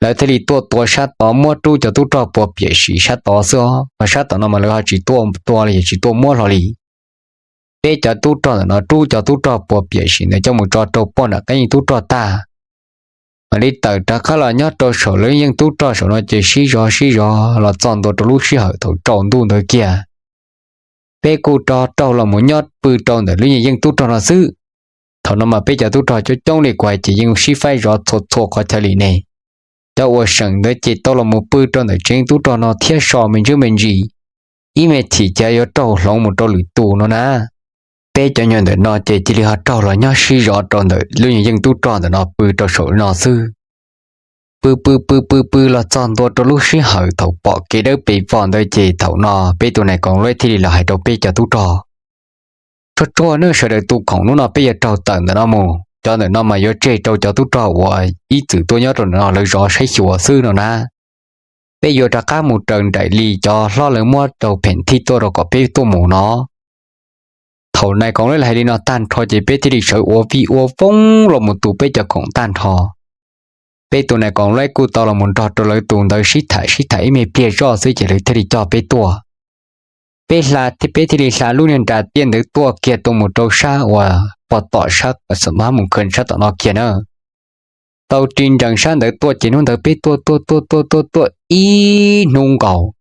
Lawv thiaj li tuaj tua sab tod muab rub cov tub rog puag piam sim sab tod xwb os, mas sab tom no mas lawv ho tsis tuaj tua los yog tsis tuaj muab hlo li. Peb cov tub rog ntawm no rub cov tub rog puag piam sim ntawd coj mus tso rau poj nram qab yeej tub rog tag, mam li tawm rov qab los nyob rau saum lawv yeej tub rog saum no ces sib zov sib zov los txog ntua rau lub sij hawm thaum tsaus ntuj ntawd kiag. Peb kuj rov raug los mus nyob pw rau ntawm lub yeej tub rog no xwb. Thaum no mas peb cov tub rog coob coob li kuv hais ces yeej sib faib zov txhua txhua qhov chaw li ne. Cov uas seem ntawd ces tau los mus pw rau ntawm tsev yeej tub rog no thiab so me ntsis me ntsis, ib me chim ces yuav raug hloov mus rau lwm tus no na. Peb cov nyuag ntawm no ces cia li ho raug los nyob sib zov rau ntawm lub yeej tub rog ntawm no pw rau saum no xwb. Pw pw pw pw pw los txog ntua rau lub sij hawm thaum pom kev dawb pes vog ntawd ces thaum no peb tus nais koom lueb thiaj li los hais rau peb cov tub rog, tsuag tsuag nawb, sawv daws tu khoom, hnub no peb yuav raug tawm ntawm no mus, cov ntawm no mas yuav tseg rau cov tub rog uas ib txwm tuaj nyob rau ntawm no lawv zov saib xyuas xwb no na. Peb yuav rov qab mus raws nraim li cov hlob lawv muab rau phem thij tuaj rau kom peb tuaj mus no. Thaum nais koom lueb hais li no tag nrho ces peb thiaj li sawv ua vij ua voog los mus tu peb cov khoom tag nrho. Peb tus nais koom lueb kuj tau los mus nrog rau lawv tus ntawd sib tham sib tham ib me pliag zoj xwb ces lawv thiaj li coj peb tuaj. Peb hla, peb thiaj li hla lub niag nra tiaj ntawd tuaj kiag tuaj mus rau sab uas pog tom sab xom hab mus khw sab tom no kiag na. Tau ris nrees sab ntawd tuaj ces hnub ntawd peb tuaj tuaj tuaj tuaj tuaj tuaj ib hnub nkaus,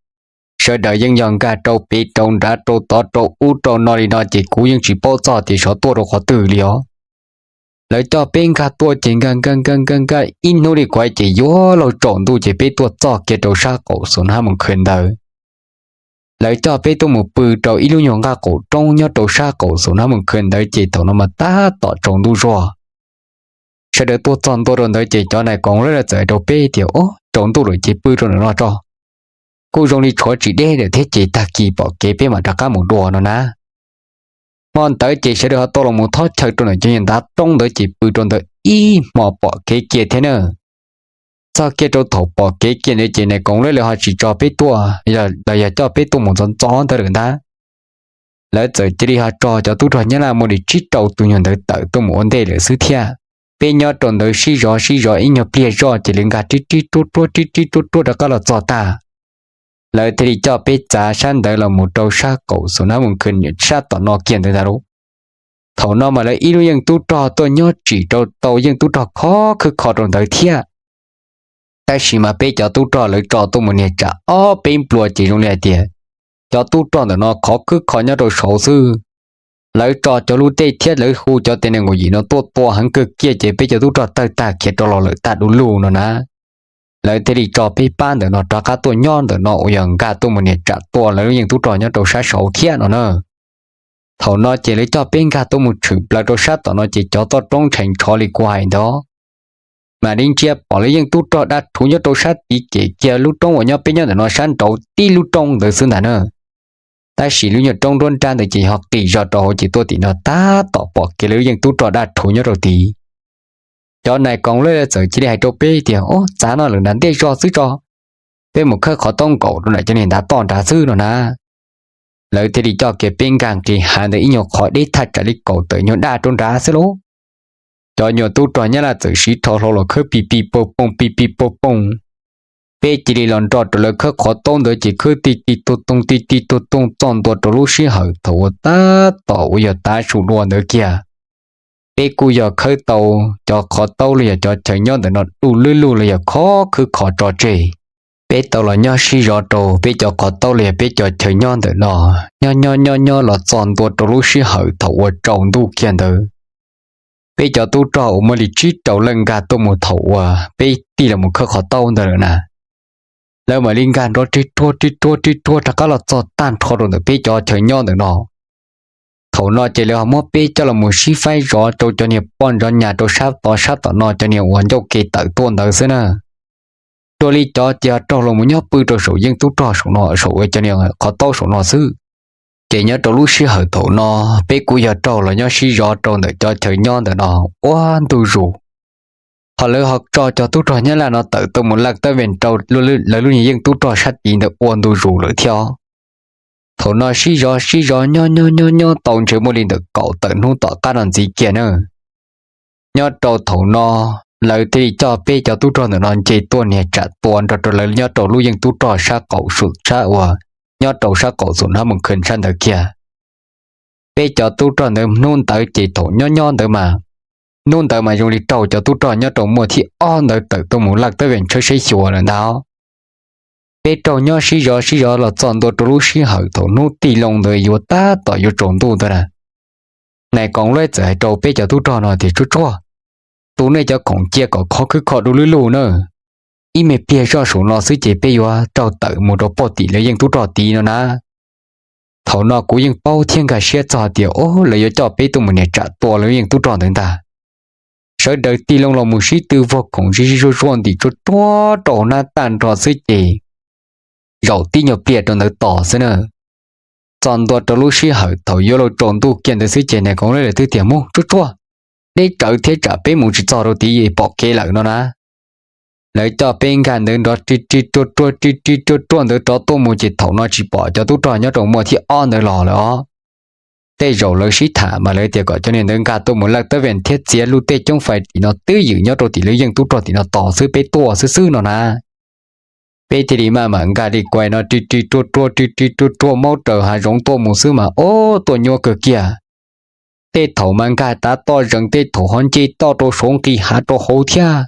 sawv daws yeej yog nkag rau pem rau nrad rau tod rau ub rau no li no ces kuv yeej tsis paub txog tias xyov tuaj rau qhov twg li os. Lawv coj peb nkag tuaj ces nkag nkag nkag nkag nkag ib hnub li kuv hais ces yuav luag tsaus ntuj ces peb tuaj txog kiag rau sab qaum xus nab mus khw ntawd. Lawv coj peb tuaj mus pw rau ib lub nyuag nqaj qaum roob nyob rau sab qaum xus nab mus khw ntawd ces thaum no mas tab tom tsaus ntuj zuag. Sawv daws tuaj txog ntua rau ntawd ces cov nais koom lawv txawm hais rau peb tias, Ob, tsaus ntuj lawm ces pw rau ntawm no tso. Kuj zoo li tshuav tsis deb lawm thiab ces tag kis pom kev peb mam rov qab mus dua no na. Hmo ntawd ces sawv daws ho tau los mus thob chaw rau ntawm cov niag ntav roob ntawd ces pw rau ntawd ib hmo pom kev kiag thiab na. Txog kiag rau thaum pom kev kiag ntawd ces nais koom lawv lawv ho tsis tso peb tuaj, los yog coj peb tuaj mus ntxov ntxov ntawd lawm ntag. Lawv txawm cia li ho tso cov tub rog Nyab Laj muaj li tsib rau tus nyuag ntawd tawm tuaj mus ua ntej lawm xwb thiab. Peb nyob rau ntawd sib zov sib zov ib nyuag pliag zoj ces lawv nkag rib rib ruab ruab rib rib ruab ruab rov qab los txog tag. Lawv thiaj li coj peb txav sab ntawd los mus rau sab qaum xus nab mus khw sab tom no kiag ntawd ntag lauj. Thaum no mas lawv ib lub yeej tub rog tuaj nyob tsim rau tau yeej tub rog khov khwb kho rau ntawd thiab. Tab sis mas peb cov tub rog lawv tso tuaj mus niag tsam ob peb nplua ces zoo li hais tias cov tub rog ntawm no khov khwb kho nyob rau saud xwb. Lawv tso cov lub tej thiab lawv hu cov tej neeg nkaum yim no tuaj tua heev kawg kiag ces peb cov tub rog tawg tag khiav rov los lawm tag du lug no na. Lawv thiaj li tso peb pab ntawm no rov qab tuaj nyob ntawm no uas yog nkag tuaj mus niag tsam tua lawv lub yeej tub rog nyob rau sab saud thiab no na. Thaum no ces lawv coj peb nkag tuaj mus tshwm plaws rau sab tom no ces cov toj roob ntshai ntshov li kuv hais ntawd. Mam li ntsia pom lawv yeej tub rog daj rhuv nyob rau sab tid ces kiag lub roob uas nyob peb nyob ntawm no sab nraud tib lub roob ntawd xwb ntag na. Tab sis lub nyuag roob nruab nrab ntawd ces ho qis zog rau hauv ces tuaj tim no tab tom pom kev lawv lub yeej tub rog daj rhuv nyob rau tid. Cov nais koom lawv txawm cia li hais rau peb tias, Ob, txav no lawm nram ntej zog xwb tso, peb mus khawb qhov taub nkaum rau nram cov niag ntav toj nrad xwb no na. Lawv thiaj li coj kiag peb nkag nqis hav ntawd ib nyuag qhov deb thaj tsam li kaum tawm nyuag daj rau nrad xwb lauj. Cov nyuag tub rog Nyab Laj txawm siv rho hlau los khawb pis pis pog poog pis pis pog poog. Peb cia li los nrog rau lawv khawb qhov taub ntawd ces khawb ti ti tuag toog ti ti tuag toog txog ntua rau lub sij hawm thaum uas tab tom uas yog tav su dua ntawd kiag. Peb kuj yog khawb tau cov qhov taub los yog cov chaw nyob ntawm no du lwb lug los yog khov khwb kho tso tseg. Peb tau los nyob sib zov rau peb cov qhov taub los yog peb cov chaw nyob ntawm no, nyob nyob nyob nyob los txog ntua rau lub sij hawm thaum uas tsaus ntuj kiag ntawd. Peb cov tub rog uas muaj li tsib rau leej nkag tuaj mus thaum uas peb tig los mus khawb qhov taub ntawd lawm na, lawv mam li nkag nrov rig ruag rig ruag rig ruag rov qab los txog tag nrho rau ntawm peb cov chaw nyob ntawm no. Thaum no ces lawv ho muab peb coj los mus sib faib zov rau cov niag poj ntxoov nyas rau sab tod sab tom no cov niag uas ncauj ke tawm tuaj ntawd xwb na. Dua li cov ces ho raug los mus nyob pw rau saum yeej tub rog saum no, saum cov niag qhov taub saum no xwb. Ces nyob rau lub sij hawm thaum no, peb kuj yog raug los nyob sib zov rau ntawm cov chaw nyob ntawm no ua ntu zus. Ho lawv ho tso cov tub rog Nyab Laj no tawm tuaj mus laj tab vees rau lawv lub niag yeej tub rog sab tid ntawd ua ntu zus lawm thiab. Thaum no sib zov sib zov nyob nyob nyob nyob tau ntshe muaj li ntawm kaum tawm hnub tom qab no ntxiv kiag na, nyob rau thaum no lawv thiaj li coj peb cov tub rog ntawm no nce tuaj niag tsam tua nrog rau lawv nyob rau lub yeej tub rog sab qaum sab uas nyob rau sab qaum xum hnab mus khw sab ntawd kiag. Peb cov tub rog ntawd hnub ntawd ces thaum nyob nyob ntawd mas, hnub ntawd mas zoo li raug cov tub rog nyob rau muaj thib ob ntawd tawm tuaj mus laj tab vees tshawb saib xyuas lawm ntag. Peb raug nyob sib zov sib zov los txog ntua rau lub sij hawm thaum hnub tig loo ntawd yuav tab tom yuav tsaus ntuj ntawd na, nais koom lab txawm hais rau peb cov tub rog no tias, Tsuag tsuag, tu nej cov khoom cia kom khov khwb kho du lub lug na, ib me pliag zoj saum no xwb ces peb yuav raug tawm mus rau pog tim lawv yeej tub rog tid no na. Thaum no kuv yeej paub thiab nkag siab txog tias, o, lawv yuav coj peb tuaj mus niam tsam tua lawv yeej tub rog ntawd ntag. Sawv daws tig loo los mus sib tw vag khoom zig zig zuag zuag ntim tsuag tsuag rau hauv hnab tag nrho xwb ces zaum tib nyuag pliag rau ntawd tos xwb na. Txog ntua rau lub sij hawm thaum yuav luag tsaus ntuj kiag ntawd xwb ces nais koom lab lawv twb tias, Mus tsuag tsuag, deb tsawv thiab tsam peb mus tsis txog rau tid pom kev lawm no na. Lawv coj peb nkag ntawd nrov ri ri ruag ruag ri ri ruag ruag ntawd rov tuaj mus ces thaum no tsis pom cov tub rog nyob rau muaj thib ob ntawd los lawm os. Tej zaum lawv sib tham mas lawv tias kom cov niag ntawd nkag tuaj mus laj tab vees thiab txiav luj tej coob fais tim no twb ywm nyob rau tim lawv yeej tub rog tim no tos xwb peb tuaj xwb xwb no na. Peb thiaj li maj mam nkag li kuais no ri ri ruag ruag ri ri ruag ruag maub raws hav zoov tuaj mus xwb mas o, tuaj nyuaj kawg kiag. Tej thaum mas nkag tav toj zees, tej thaum ho nce toj rau saud nqis hav rau hauv thiab.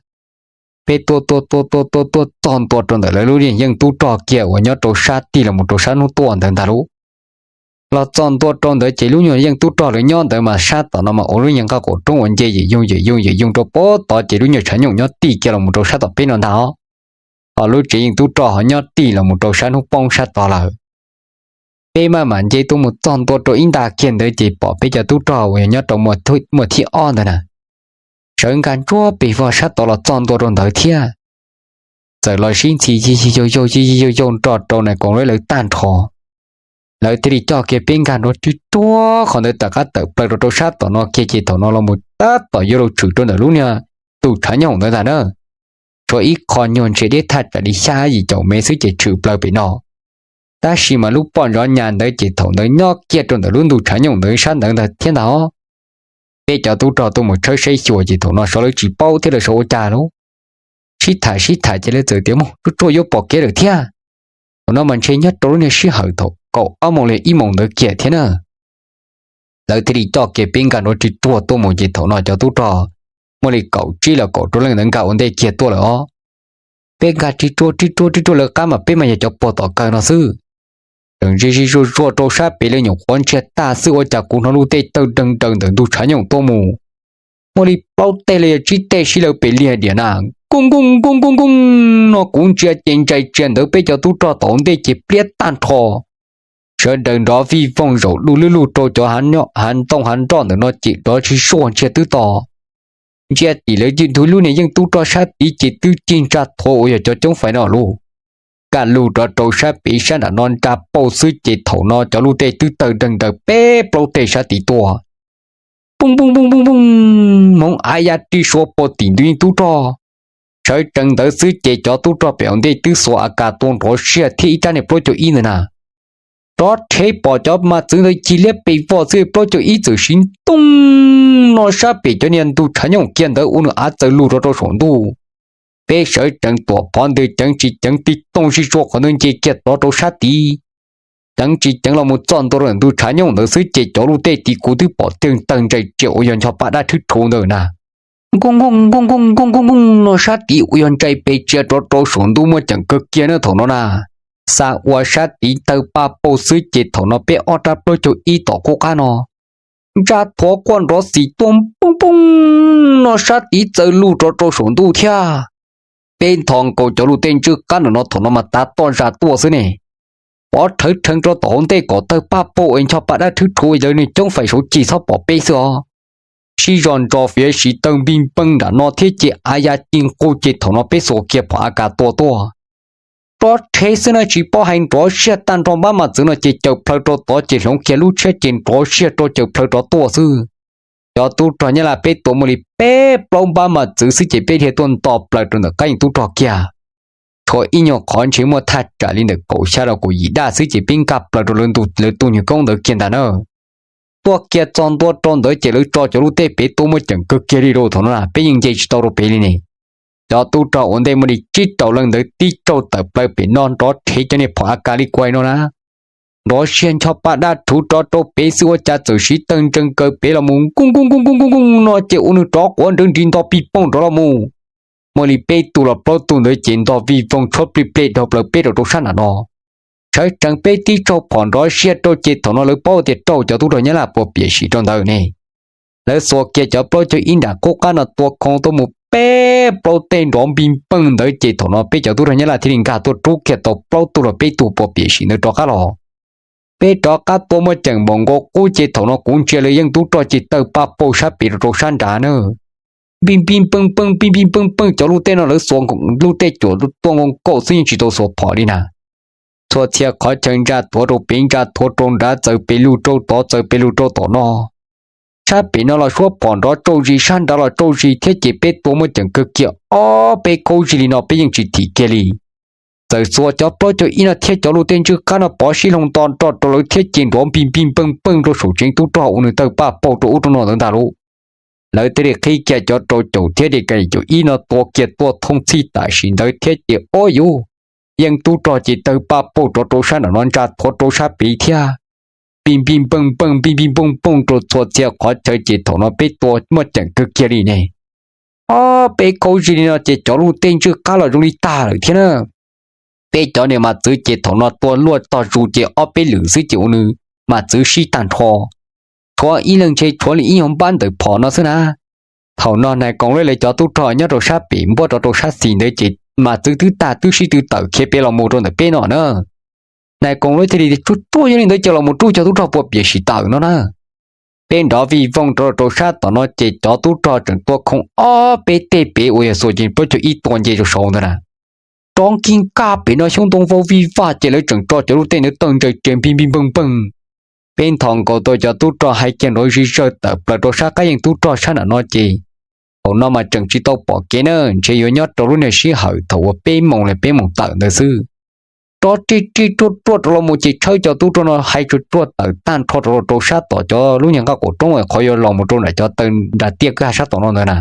Peb tuaj tuaj tuaj tuaj tuaj tuaj txog ntua rau ntawm lawv lub niag yeej tub rog kiag uas nyob rau sab tig los mus rau sab hnub tuaj ntawd ntag lauj. Los txog ntua rau ntawd ces lub nyuag yeej tub rog lawv nyob ntawd mas sab tom no mas ua lub nyuag nqaj qaum roob uas nce yim yoog yim yoog yim yoog rau pem tod ces lub nyuag tshav nyooj nyob tig kiag los mus rau sab tom peb no ntag os. Ho lub tsev yeej tub rog ho nyob tig los mus rau sab hnub poob sab tod lawm. Peb maj mam nce tuaj mus txog ntua rau ib nta kiag ntawd ces pom peb cov tub rog uas yog nyob rau muaj thib ob ntawd na, sawv nkag ntsuab pes vog sab tod los txog ntua rau ntawd thiab. Txawm los sib ntxhi yig yig yaug yaug yig yig yaug yaug nrog rau nais koom lab lawv tag nrho. Lawv thiaj li coj kiag peb nkag nrov ri ruag qhov ntawd tom qab tawm plaws rau rau sab tom no kiag ces thaum no los mus tab tom yuav luag tshwm rau ntawm lub niag ntug tshav nyooj ntawd ntag na. Tshuav ib qho nyuag ntsia deb thaj tsam li xya yim caum mev xwb ces tshwm plaws pem no. Tab sis mas lub poj ntsuam nyas ntawd ces thaum ntawd nyob kiag rau ntawm lub ntug tshav nyooj ntawd sab ntawd ntag thiab ntag os. Peb cov tub rog tuaj mus tshawb saib xyuas ces thaum no sawv lawv tsis paub thiab lawv sawv ua cas lauj. Sib tham sib tham ces lawv txawm tias, Mus tsuag tsuag, yuav pom kev lawm thiab. Thaum no mas ntshe nyob rau lub niag sij hawm thaum kaum ob moos li ib moos ntawd kiag thiab na. Lawv thiaj li coj kiag peb nkag nrov ri ruag tuaj mus ces thaum no cov tub rog muaj li kaum tsib los kaum rau leej ntawd nkag ua ntej kiag tuaj lawm os. Peb nkag ri ruag ri ruag ri ruag lawv qab mas peb mas yog cov puag tom kawg no xwb. Tseem zig zig zuag zuag rau sab pem lawv nyuam qhuav ntsia tag xwb ua cas kuv hnov luj tej tawg deeg daws ntawm ntug tshav nyooj tuaj mus. Muaj li plaub teg los yog tsib teg sib lawv pem liag diam na, nkooj nkooj nkooj nkooj nkooj no kuv ntsia ces ntsais tsiaj ntawd peb cov tub rog tom ntej ces pliab tag nrho. Sawv daws nrov vij voog zaum du lub lug rau cov hav ntoo hav nroj ntawm no ces nrov tsis zuag ntsia twb to. Ntsia tim lawv ntug lub niag yeej tub rog sab tid ces twb cig ntsa thuav uas yog cov coob fais no lauj. Kaj lug rov rau sab pem sab nram no ntsa pauj xwb ces thaum no cov luj tej twb tawg deeg daws peb plaub teg sab tid tuaj. Pooj pooj pooj pooj pooj, hmoov av ya ri suav puag tim ntug yeej tub rog. Sawv tsees ntawd xwb ces cov tub rog pem hauv ntej twb xuas A K tua nrov siab thiab ib rab niag plaub caug ib ntawd na. Rov rhe pom cov mas txwv ntawd cig liab pes vog xwb plaub caug ib txawm siv ntooj no sab pem cov niag ntug tshav nyooj kiag ntawd ua nws av txawm lug rov rau saum ntuj. Peb sawv tsees tuam phov ntws ceev tsis ceev tig tooj sib sua qhov ntawd nce kiag tod rau sab tid. Ceev tsis ceev los mus txog ntua rau ntug tshav nyooj ntawd xwb ces cov luj tej tid kuv twb pom tiag tawg ntsais tsiaj uas yog ncho pa dab thwb rhuv ntawd na. Nkooj nkooj nkooj nkooj nkooj nkooj no sab tid uas yog ntsais pes tsiav rov rau saum ntuj muaj ceem kawg kiag na thaum no na. Xa ua sab tid tawg paj pauj xwb ces thaum no peb ob rab plaub caug ib tom qub qab no ntsa thuav quaj nrov xis tuaj pooj pooj no sab tid txawm lug rov rau saum ntuj thiab. Peb nthos nkaus cov luj tej ntswj qab ntawm no thaum no mas tav toj zas tuaj xwb ne. Pov rhawv rheev rau tom hauv ntej kom tawg paj pauj es ncho pa dab thwb rhuv lawv niag coob fais saud cig txhob pom peb xwb os. Sib zog ntso fiav siv tawg npig npeeg nram no thiab ces av ya ci nqug ces thaum no peb xuas kiag phom A K tua tuaj. rov rhe xwb na, tsis paub hais nrov siab tag nrho npab mas txwv no ces caws plhaw rau tod ces hloov kiag lub tshiab ces nrov siab rau caws plhaw rov tuaj xwb. Cov tub rog Nyab Laj peb tua muaj li peb plaub npab mas txwv xwb ces peb dhia tuaj nto plaws rau ntawm qab yeej tub rog kiag. Tshuav ib nyuag qhov ntshe muaj thaj tsam li ntawm kaum xya los kaum yim daj xwb ces peb nkag plaws rau lawv tus nyuag koob ntawd kiag ntag na. Tuaj kiag txog ntua rau ntawd ces lawv tso cov lub teb pem tuaj muaj ceem kawg kiag li rau thaum no na peb yeej nce tsis tau rau pem li ne. Cov tub rog ua ntej muaj li tsib rau leej ntawd tib tsaug tawm plaws pem no nrov rhe cov niag phom A K li kuai no na. Nrov siab ncho pa dab rhuv rov rau pem xwb ua cas txawm siv tawg ntsees kaw pem los mus nkuj nkuj nkuj nkuj nkuj nkuj no ces ua nws rov quav nrawv nris nto pij pooj rov los mus. Muaj li peb tug los plaub tug ntawd ces nto vij voog tshuab plig plej dhau plaws peb rau rau sab nram no. Tshawv tsees peb tib tsaug phom nrov siab rau ces thaum no lawv paub tias raug cov tub rog Nyab Laj puas piam sim rau ntawd ne. Lawv xuas kiag cov plaub caug ib nram qub qab no tua khoo tuaj mus peb plaub teg nrov npij npeej ntawd ces thaum no peb cov tub rog Nyab Laj thiaj li nkag tuaj rub kiag tau plaub tug los peb tug puas piam sim ntawd rov qab los. Peb rov qab tua muaj ceem npaum nkaus qub ces thaum no kuv ntsia lawv yeej tub rog ces tawg paj paug sab pem rau rau sab nrad na. Npij npij npeej npeej npij npij npeej npeej cov lub teb no lawv xuas lub teb cuam tuaj nkaus nkaus xwb yeej tsis tau xuas phom li na. Txhua txhia qhov chaw ntsa thuav rau pem ntsa thuav rau nrad txawm pem lug rau tod txawm pem lug rau tom no. Sab pem no los suab phom nrov tsauj zis sab nrad los tsauj zis thiab ces peb tua muaj ceem kawg kiag ob peb khaub zig li no peb yeej tsis thim kiag li. Txawm xuas cov plaub caug ib no thiab cov lub teb ntswj qab no pov sib hloov nto nroj rau lawv thiab ces nrov npij npij npeej npeej rau saum tsev tub rog ua nws tawg paj paug rau ub rau no ntawd ntag lauj. Lawv thiaj li qhib kiag cov rau caum thiab de ka caum ib no tua kiag tuaj thooj txhij tam sim ntawd thiab ces ob yus yeej tub rog ces tawg paj paug rov rau sab nram no ntsa thuav rau sab pem thiab. Npij npij npeej npeej npij npij npooj npooj rau txhua txhia qhov chaw ces thaum no peb tua muaj ceem kawg kiag li ne. Ob peb khaub zig li no ces cov lub teb ntswj qab los zoo li tag lawm thiab na. Peb cov niag mas txwv ces thaum no tua luaj tog zus ces ob peb lwm xwb ces ua nws mas txwv sib tag nrho. Tshuav ib leeg ntshe tshuav li ib nyuag npab ntawm phom no xwb na. Thaum no nais koos lawv cov tub rog nyob rau sab pem npuab rov rau sab xis ntawd ces mas txwv twb tag twb sib tw tawm khiav pem los mus rau ntawm peb no na. Nais koos lawv thiaj li tsuaj tsuaj yog li ntawd ces los mus rub cov tub rog puas piam sim tawm no na. Peb nrov vij vooj rau rau sab tom no ces cov tub rog tseem tua khoo ob peb teg pem uas yog xuas ces plaub caug ib tua nce rau saud ntawd na. Rov nkig nkag pem no xyoob ntoo vau vij vaj ces lawv tseem tso cov lub teb ntawd tawg ntsaws ris npij npij npeej npeej. Peb nthos nkaus tau cov tub rog hais kiag nrov zig zawg tawm plaws rau sab qab yeej tub rog sab nram no ces thaum no mas tseem tsis tau pom kev na, ntshe yuav nyob rau lub niag sij hawm thaum uas peb moos los peb moos tawm ntawd xwb. Rov rig rig ruaj ruaj rov los mus ces tshawb cov tub rog no hais tsuag tsuag tawm tag nrho rau rau sab tom cov lub niag nqaj qaum roob qhov yuav los mus rau nram cov taw nram tiaj kwj ha sab tom no ntawd na.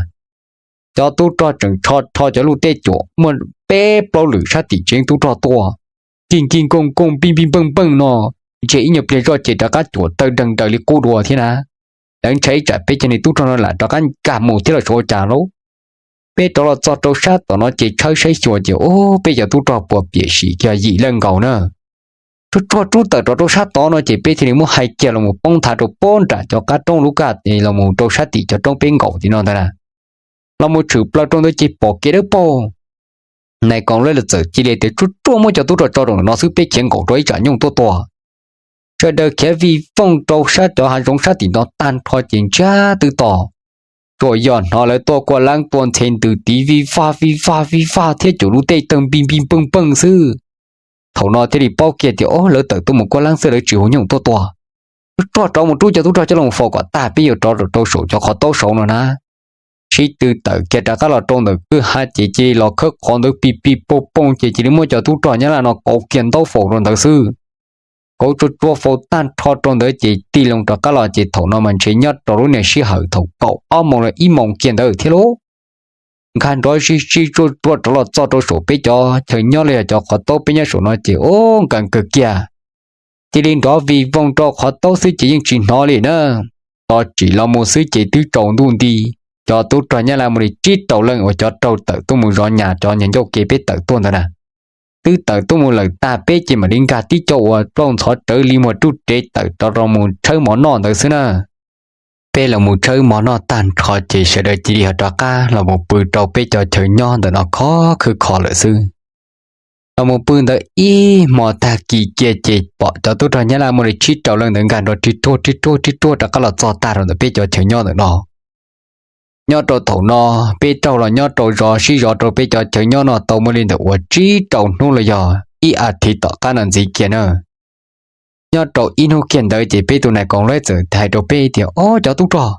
Cov tub rog tseem rho rho cov lub teb cuam muaj peb plaub lwm sab tim tsev tub rog tuaj, nkig nkig nkoog nkoog npij npij npeej npeej no, ntshe ib nyuag pliag zoj ces rov qab cuam tawg deeg daws li qub dua thiab na. Lawv ntshai tsam peb cov niag tub rog no lam rov qab nkag mus thiab los tsis ua cas lauj. Peb rov los txog rau sab tom no ces tshawb saib xyuas ces ub peb cov tub rog puas piam sim kiag yim leej nkaus na. Tsuag tsuag rub tawm rov rau sab tod no ces peb thiaj li muab hais kiag los mus poob nthav rau pob nram cov qab roob lub kaj es los mus rau sab tim cov roob peb nkaum tim no ntag na. Los mus tshwm plaws rau ntawd ces pom kev dawb paug. Nais koos lawv txawm cia li tias tsuag tsuag muab cov tub rog tso rau ntawm no xwb peb khiav nkaum rau ib tsam nyooj tuaj tua. Sawv daws khiav vij vooj rau sab cov hav zoov sab tim no tag nrho ces ntsiag twb to. Tsuas yog hnov lawv tuaj kuaj leeb tua ntxhe ntws tiv vij vaj vij vaj vij vaj thiab cuam lub teb tawg npij npij npeej npeej xwb. Thaum no thiaj li paub kiag tias o lawv tawm tuaj mus kuaj leeb xwb lawv tsis hu nyooj tuaj tua. Tsuag tsuag rov mus rub cov tub rog coj los faus kom tag peb yuav rov rau saum cov qhov taub saud no na. Sib tw tawm kiag rov qab los rau ntawm kwj ha ces cia li los khawb qhov ntawd pij pij pooj pooj ces cia li muab cov tub rog Nyab Laj no kauv kiag ntaub faus rau ntawd xwb. Kauv tsuag tsuag faus tag nrho rau ntawd ces tig loo rov qab los ces thaum no mas ntshe nyob rau lub niag sij hawm thaum kaum ob moos los ib moos kiag ntawd thiab lauj. Nkag nrov zig zig tsuag tsuag rov los txog rau saum peb cov chaw nyob los yog cov qhov taub peb nyob saum no ces ub nkag kawg kiag. Cia li nrov vij voog rau qhov taub xwb ces yeej tsis hnov li na. Tos tsim los mus xwb ces twb tsaus ntuj nti. Cov tub rog Nyab Laj muaj li tsib rau leej uas cov raug tawm tuaj mus zov nyas cov nyuag ncauj ke peb tawm tuaj ntawd na, twb tawm tuaj mus lawm tag peb ces mam li nkag tib co uas plauj ntxhov rawv li muag rub rev tawm rov los mus tshawb mov noj ntawd xwb na. Peb los mus tshawb mov noj tag nrho ces sawv daws cia li ho rov qab los mus pw rau peb cov chaw nyob ntawm no khov khwb kho lawm xwb. Los mus pw ntawd ib hmo tag kis kiag ces pom cov tub rog Nyab Laj muaj li tsib rau leej ntawd nkag nrov rig ruaj rig ruaj rig ruaj rov qab los txog tag rau ntawm peb cov chaw nyob ntawm no. Nyob rau thaum no, peb raug los nyob rau zov sib zov rau peb cov chaw nyob no tau muaj li ntawm uas tsib rau hnub los yog ib as thiv tom qab no ntxiv kiag na. Nyob rau ib hnub kiag ntawd ces peb tus nais koom laib txawm hais rau peb tias, Ob, cov tub rog,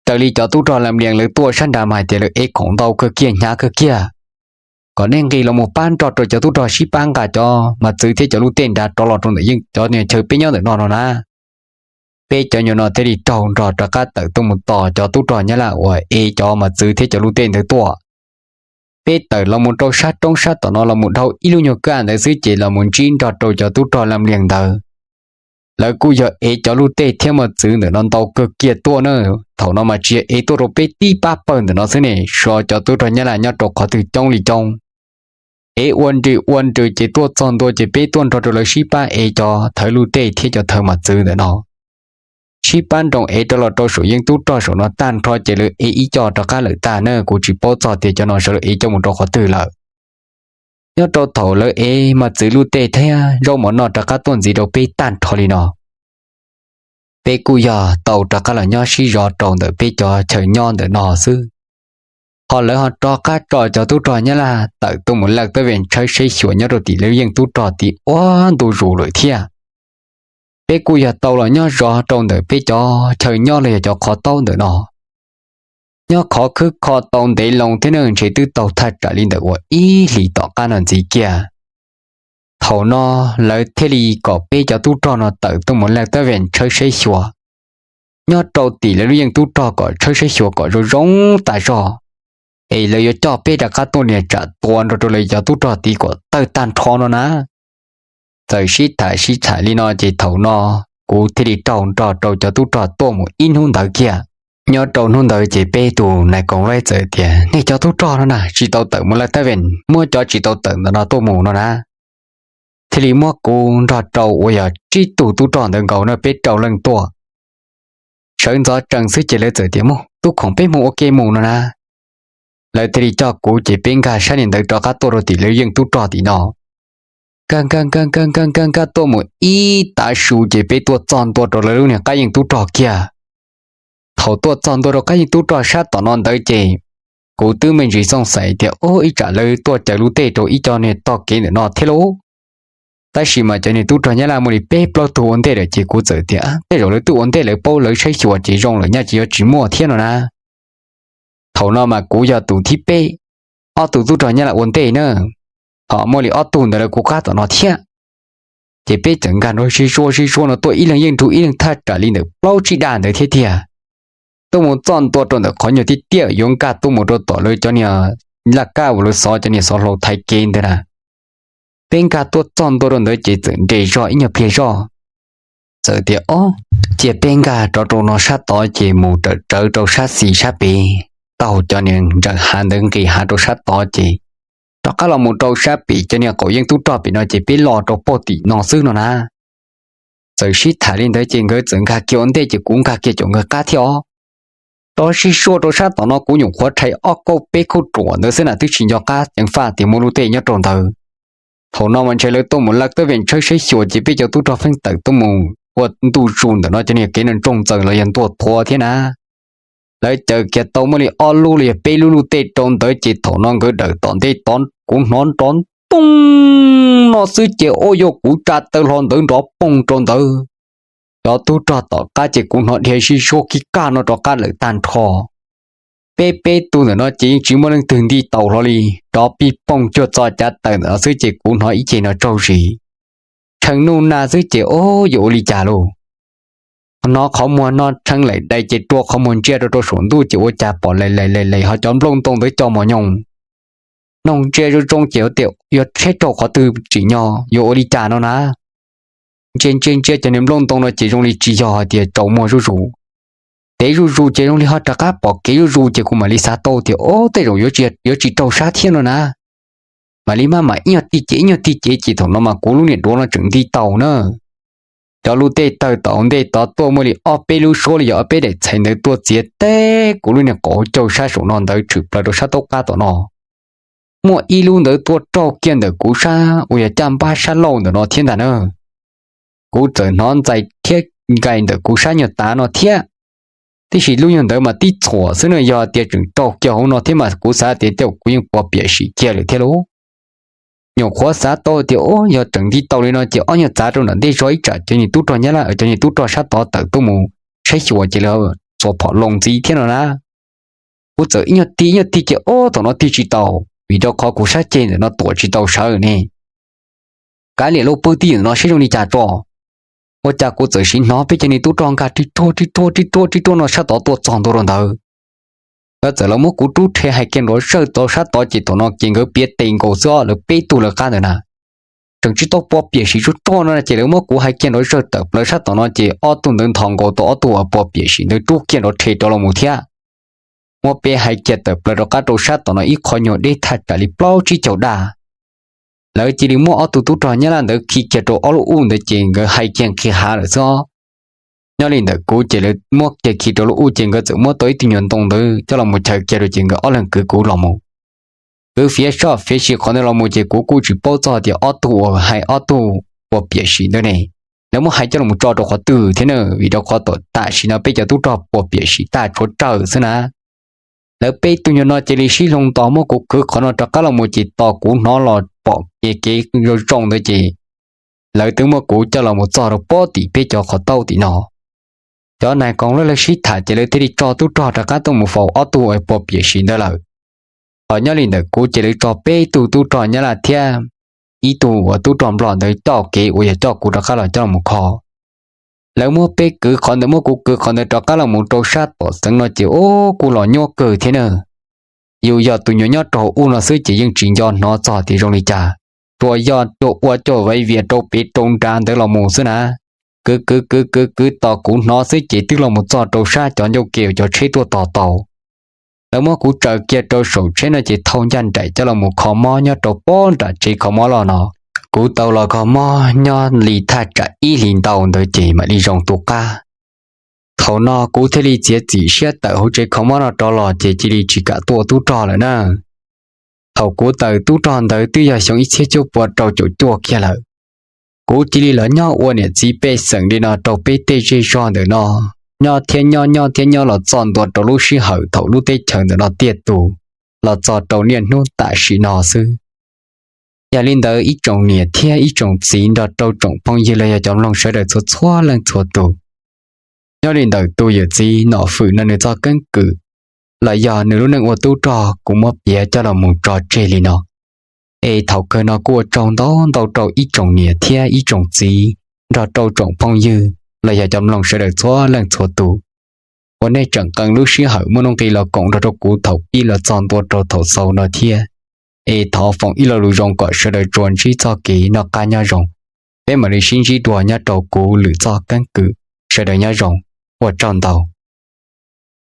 raws li cov tub rog Lam Lias lawv tuaj sab nrad mas hais tias lawv ev khoom ntau kawg kiag, hnyav kawg kiag, kom nej nqis los mus pab nrog rau cov tub rog sib pab nqa cov mas txwv thiab cov lub tej nrad rov los rau ntawm yeej cov chaw peb nyob ntawm no no na. Peb cov nyuam no thiaj li raug nrog rov qab tawm tuaj mus tos cov tub rog Nyab Laj uas ev cov mas txwv thiab cov lub tej ntawd tuaj. Peb tawm los mus rau sab roob sab tom no los mus dhau ib lub nyuag kaj ntawd xwb ces los mus ntsib nrog rau cov tub rog Lam Lias ntawd. Lawv kuj yog ev cov lub tej thiab mas txwv ntawm no ntau kawg kiag tuaj na. Thaum no mas tsis yog ev tuaj rau peb tib pab pawg ntawm no xwb ne, suav cov tub rog Nyab Laj nyob rau qhov twg coob li coob. Ev ua nrws ua nrws ces tuaj txog ntua ces peb tuaj nrog rau lawv sib pab ev cov thawv lub tej thiab cov thawv mas txwv ntawm no. Sib pab nroos ev rov los rau saum yeej tub rog saum no tag nrho ces lawv ev ib co rov qab lawm tag na, kuv tsis paub txog tias cov no sawv lawv ev coj mus rau qhov twg lawm. Nyob rau thaum lawv ev mas txwv lub tej thiab zaub mov noj rov qab tuaj ntxiv rau peb tag nrho li no, peb kuj yog tau rov qab los nyob sib zov rau ntawm peb cov chaw nyob ntawm no xwb. Ho lawv ho rov qab tso cov tub rog Nyab Laj tawm tuaj mus lawj tab vej tshawb saib xyuas nyob rau tim lawv yeej tub rog tim ua ntu zus lawm thiab. Peb kuj yog tau los nyob zov rau ntawm peb cov chaw nyob los yog cov qhov taub ntawm no. Nyob qhov khwb kho tau ntev loo thiab ne, ntshe twb tau thaj tsam li ntawm uas ib hlis tom qab no ntxiv kiag. Thaum no lawv thiaj li kom peb cov tub rog no tawm tuaj mus lawj tab vej tshawb saib xyuas nyob rau tim lawv lub yeej tub rog kom tshawb saib xyuas kom zoo zoo tas zog, es lawv yuav coj peb rov qab tuaj niag tsam tua nrog rau lawv cov tub rog tid kom tawg tag nrho no na. Txawm sib tham sib tham li no ces thaum no kuv thiaj li raug nrog rau cov tub rog tuaj mus ib hnub ntawd kiag. Nyob rau hnub ntawd ces peb tus nais koom laib txawm tias, Nej cov tub rog no na tsis tau tawm mus lawj tab vej, muab cov tsis tau tawm ntawm no tuaj mus no na. Thiaj li muab kuv nrog rau uas yog tsib tug tub rog ntawd nkaus na peb rau leej tuaj. Sawv ntxov tsees xwb ces lawv txawm tias, Mus, tub khoom peb mus ua ke mus no na. Lawv thiaj li coj kuv ces peb nkag sab niag ntawd rov qab tuaj rau tim lawv yeej tub rog tim no. Nkag nkag nkag nkag nkag nkag nkag tuaj mus ib tav su ces peb tuaj txog ntua rau lawv lub niag qab yeej tub rog kiag. Thaum tuaj txog ntua rau qab yeej tub rog sab tom no ntawd ces kuv twb me ntsis xooj xais tias, Ub, ib tsam lawv tuaj caw lub tej rau ib co niag tog kev ntawm no thiab lauj. Tab sis mas cov niag tub rog Nyab Laj muaj li peb plaub tug ua ntej lawm ces kuv txawm tias, Tej zaum lawv twb ua ntej lawv paub lawv saib xyuas ces zoo lawm nyaj ces yuav tsis muaj thiab no na. Thaum no mas kuv yog tus thib peb, ob tug tub rog Nyab Laj ua ntej na, ho muaj li ob tug ntawd lawv kuv qab tom no thiab. Ces peb txawm nkag nrov sib zuag sib zuag no tuaj ib leeg yeej nrug ib leeg thaj tsam li ntawm plaub tsib dag ntawd thiab tiag. Tuaj mus txoj ntua rau ntawm qhov nyuag tiaj tiaj yuav nkag tuaj mus rau tom lawv cov niag laj kab uas lawv xov cov niag xov hlau thaiv kev ntawd na. Peb nkag tuaj txog ntua rau ntawd ces txawm nres zog ib nyuag pliag zog. Txawm tias, Ob, cia peb nkag rov rau no sab tod ces mus rawm tsawv rau sab xis sab pem, taug cov niag nrawm hav ntawd nqis hav rau sab tod ces rov qab los mus rau sab pem cov niag qaum yeej tub rog pem no ces peb los rau puag tim no xwb no na. Txawm sib tham li ntawd ces nkawd txawm nkag kiag ua ntej ces kuv nkag kiag caum nkawd qab thiab os. Rov sib zuag rau sab tom no kuv nyuam qhuav rhais ob kauj peb kauj ruam ntawd xwb na twb tsis nco qab ceev faj tias muaj lub tej nyob rau ntawd. Thaum no mas ntshe lawv tuaj mus lawj tab vej tshawb saib xyuas ces peb cov tub rog pheej tawm tuaj mus ua ntu zus ntawm no cov niag kev no ntsoog txaws los yog ntuag thuav thiab na. Lawv caws kiag tau muaj li ob lub los yog peb lub lub tej rau ntawd ces thaum no nkawd dawm tom ntej tod kuv hnov nrov ntoo no xwb ces ua yog kuv tsa taw hlo ntawd nrov poog rau ntawd. Cov tub rog tom qab ces kuv hnov dhia sib zuag kig kaj no rov qab lawm tag nrho. Peb peb tug ntawm no ces yeej tsis muaj leej twg nti taus hlo li, nrov pig poog cuag txog cav taws ntawm no xwb ces kuv hnov ib ceg no tsaug zis. Tshee nuj na xwb ces, Ub, yuav ua li cas lauj? Hnov qhov muag no tshee laim dais ces rua qhov muag ntsia rau rau saum ntuj ces ua cas pom laim laim laim laim ho cov nplooj ntoo ntawd co mos nyoos. Noog ntsia zoo zoo ces tias yuav tshaib raug qhov twg tsim nyog yuav ua li cas no na. Ntsia ntsia ntsia cov niag nplooj ntoo no ces zoo li tsis yog hais tias tsaus muag zuj zus. Tev zuj zus ces zoo li ho rov qab pom kev zuj zus ces kuv mam li xav tau tias, Ob, tej zaum yuav tsis raug sab thiab no na. Mam li maj mam ib nyuag tig cev ib nyuag tig cev ces thaum no mas kuv lub niag duav no tseem nti taus na. Cov lub tej tawg tom ntej tod tuaj muaj li ob peb lub suab li yog ob peb daim txhais ntawd tuaj txiav teb kuv lub niag qau caug sab saum no ntawd tshwm plaws rau sab taub qab tom no. Muaj ib lub ntawd tuaj raug kiag ntawm kuv sab uas yog caj npab sab laug ntawm no thiab ntag na. Kuv txawm hnov ntxais thiab nkais ntawm kuv sab nyuag tav no thiab. Tiam sis lub nyuag ntawd mas tib txhuam xwb na, yog tias tseem raug kiag hauv no thiab mas kuv xav tias tej zaum kuv yeej puas piam sim kiag lawm thiab lauj. Nyuam qhuav xav tau tias, o, yog tseem nti tau li no ces ob nyuag txav rau nram ntej zog ib tsam cov niag tub rog Nyab Laj, cov niag tub rog sab tod tawm tuaj mus saib xyuas ces lawv txhua phom loo ntxiv thiab no na. Kuv txawm ib nyuag tig ib nyuag tig ces, o, thaum no tig tsis tau, vim rau qhov kuv sab ceg ntawm no tuam tsis tau sawv ne. Kav liam lauj, pw tij ntawm no seb zoo li cas tso. Ua cas kuv txawm sim hnov peb cov niag tub rog nkag ri ruag ri ruag ri ruag ri ruag no sab tod tuaj txog ntua rau ntawd. Nkawd txawm los muab kuv rub rhe hais kiag nrov zawj tau sab tod ces thaum no ces nkawd piav tes nkaus xwb, lawv peb tug lawv qab ntawd na. Tseem tsis tau pua piam sim tsuag tsuag no ces lawv muab kuv hais kiag nrov zawj tawm plaws sab tom no ces ob tug ntawd nthos nkaus tau ob tug uas pua piam sim ntawd rub kiag nrov rhe rov los mus thiab. Muab peb hais kiag tawm plaws rov qab rau sab tom no ib qho nyuag deb thaj tsam li plaub tsib caug daj. Lawv cia li muab ob tug tub rog Nyab Laj ntawd khi kiag rau ob lub u ntawd ces nkawd hais kiag nqhis hav lawm xwb. Nyob li ntawm kuv ces lawv muab kiag khi rau lub u ces nkawd txawm muab tau ib tug nyuag ntoo ntawd coj los mus chaws kiag rau ces nkawd ob leeg kwv kuv los mus. Kwv fiav soj fiav si qhov ntawd los mus ces kuv kuj tsis paub txog tias ob tug uas hais ob tug pua piam sim ntawd ne, lawv muab hais coj los mus tso rau qhov twg thiab na, vim rau qhov tam sim no peb cov tub rog pua piam sim tag tshuav tsawg xwb na. Lawv peb tug nyuag no cia li sib hloov tos muab kuv kwv qhov no rov qab los mus ces tos kuv hnov los pom kev kev zoo zoo ntawd ces lawv twb muab kuv coj los mus txog rau pob tim peb cov qhov taub tim no. Cov nais koos lawv sib tham ces lawv thiaj li tso tub rog rov qab tuaj mus faus ob tug uas pua piam sim ntawd lawm. Hos nyob li ntawm kuv ces lawv tso peb tug tub rog Nyab Laj thiab ib tug uas tub rog Nplog ntawd coj kev uas yog coj kuv rov qab los coj los mus kho. Lawv muab peb kwv qhov ntawd, muab kuv kwv qhov ntawd rov qab los mus rau sab tom xeev no ces ub kuj los nyuaj kawg thiab na. Yus yog tus nyuam nyob rau hauv ub no xwb ces yeej tsis nco hnov txog tias zoo li cas, tsuas yog cua ua cua vaiv vias rau pem rau nrad ntawd los mus xwb na. Kwv kwv kwv kwv kwv tos kuv hnov xwb ces twb los mus txog rau sab cov ncauj ke uas cov tsheb tuaj tos tau. Lawv muab kuv tsaws kiag rau saum tsheb no ces thau ncaj nraim coj los mus kho mob nyob rau pob nram tsev kho mob loj no. Kuv tau los kho mob nyob li thaj tsam ib hlis ntau ntawd ces mam li zoo tu qab. Thaum no kuv thiaj li txiav txim siab tawm hauv tsev kho mob no rov los ces cia li tsis kam tuaj tub rog lawm na. Thaum kuv tawm tub rog ntawd twb yog xyoo ib txhiab cuaj pua rau caum cuaj kiag lawm. Kuv cia li los nyob ua niam txiv pej xeem li no rau peb tej zej zog ntawm no, nyob thiab nyob nyob thiab nyob los txog ntua rau lub sij hawm thaum lub teb chaws ntawm no tiaj tus, los txog rau niaj hnub tam sim no xwb. Yog li ntawd ib tsoom niam thiab ib tsoom txiv nrog rau tsoom phooj ywg los yog cov mloog sawv daws txhua txhua leej txhua tus, nyob li ntawm tus yawm txiv Nom Fwm no nws txoj keeb kwm los yog nws lub neej ua tub rog kuv muab piav coj los mus tso tseg li no. Es thaum kawg no kuj ua tsaug ntau ntau rau ib tsoom niam thiab ib tsoom txiv nrog rau tsoom phooj ywg los yog cov mloog sawv daws txhua leej txhua tus uas nej tseem qee lub sij hawm muaj nuj nqis los koom nrog rau kuv thaum pib los txog ntua rau thaum xaus no thiab. Es thov foom ib lo lus zoo kom sawv daws tsuas ntsib txoj kev noj qab nyob zoo. Peb mam li sib ntsib dua nyob rau kuv lwm txoj keeb kwm. Sawv daws nyob zoo, ua tsaug ntau.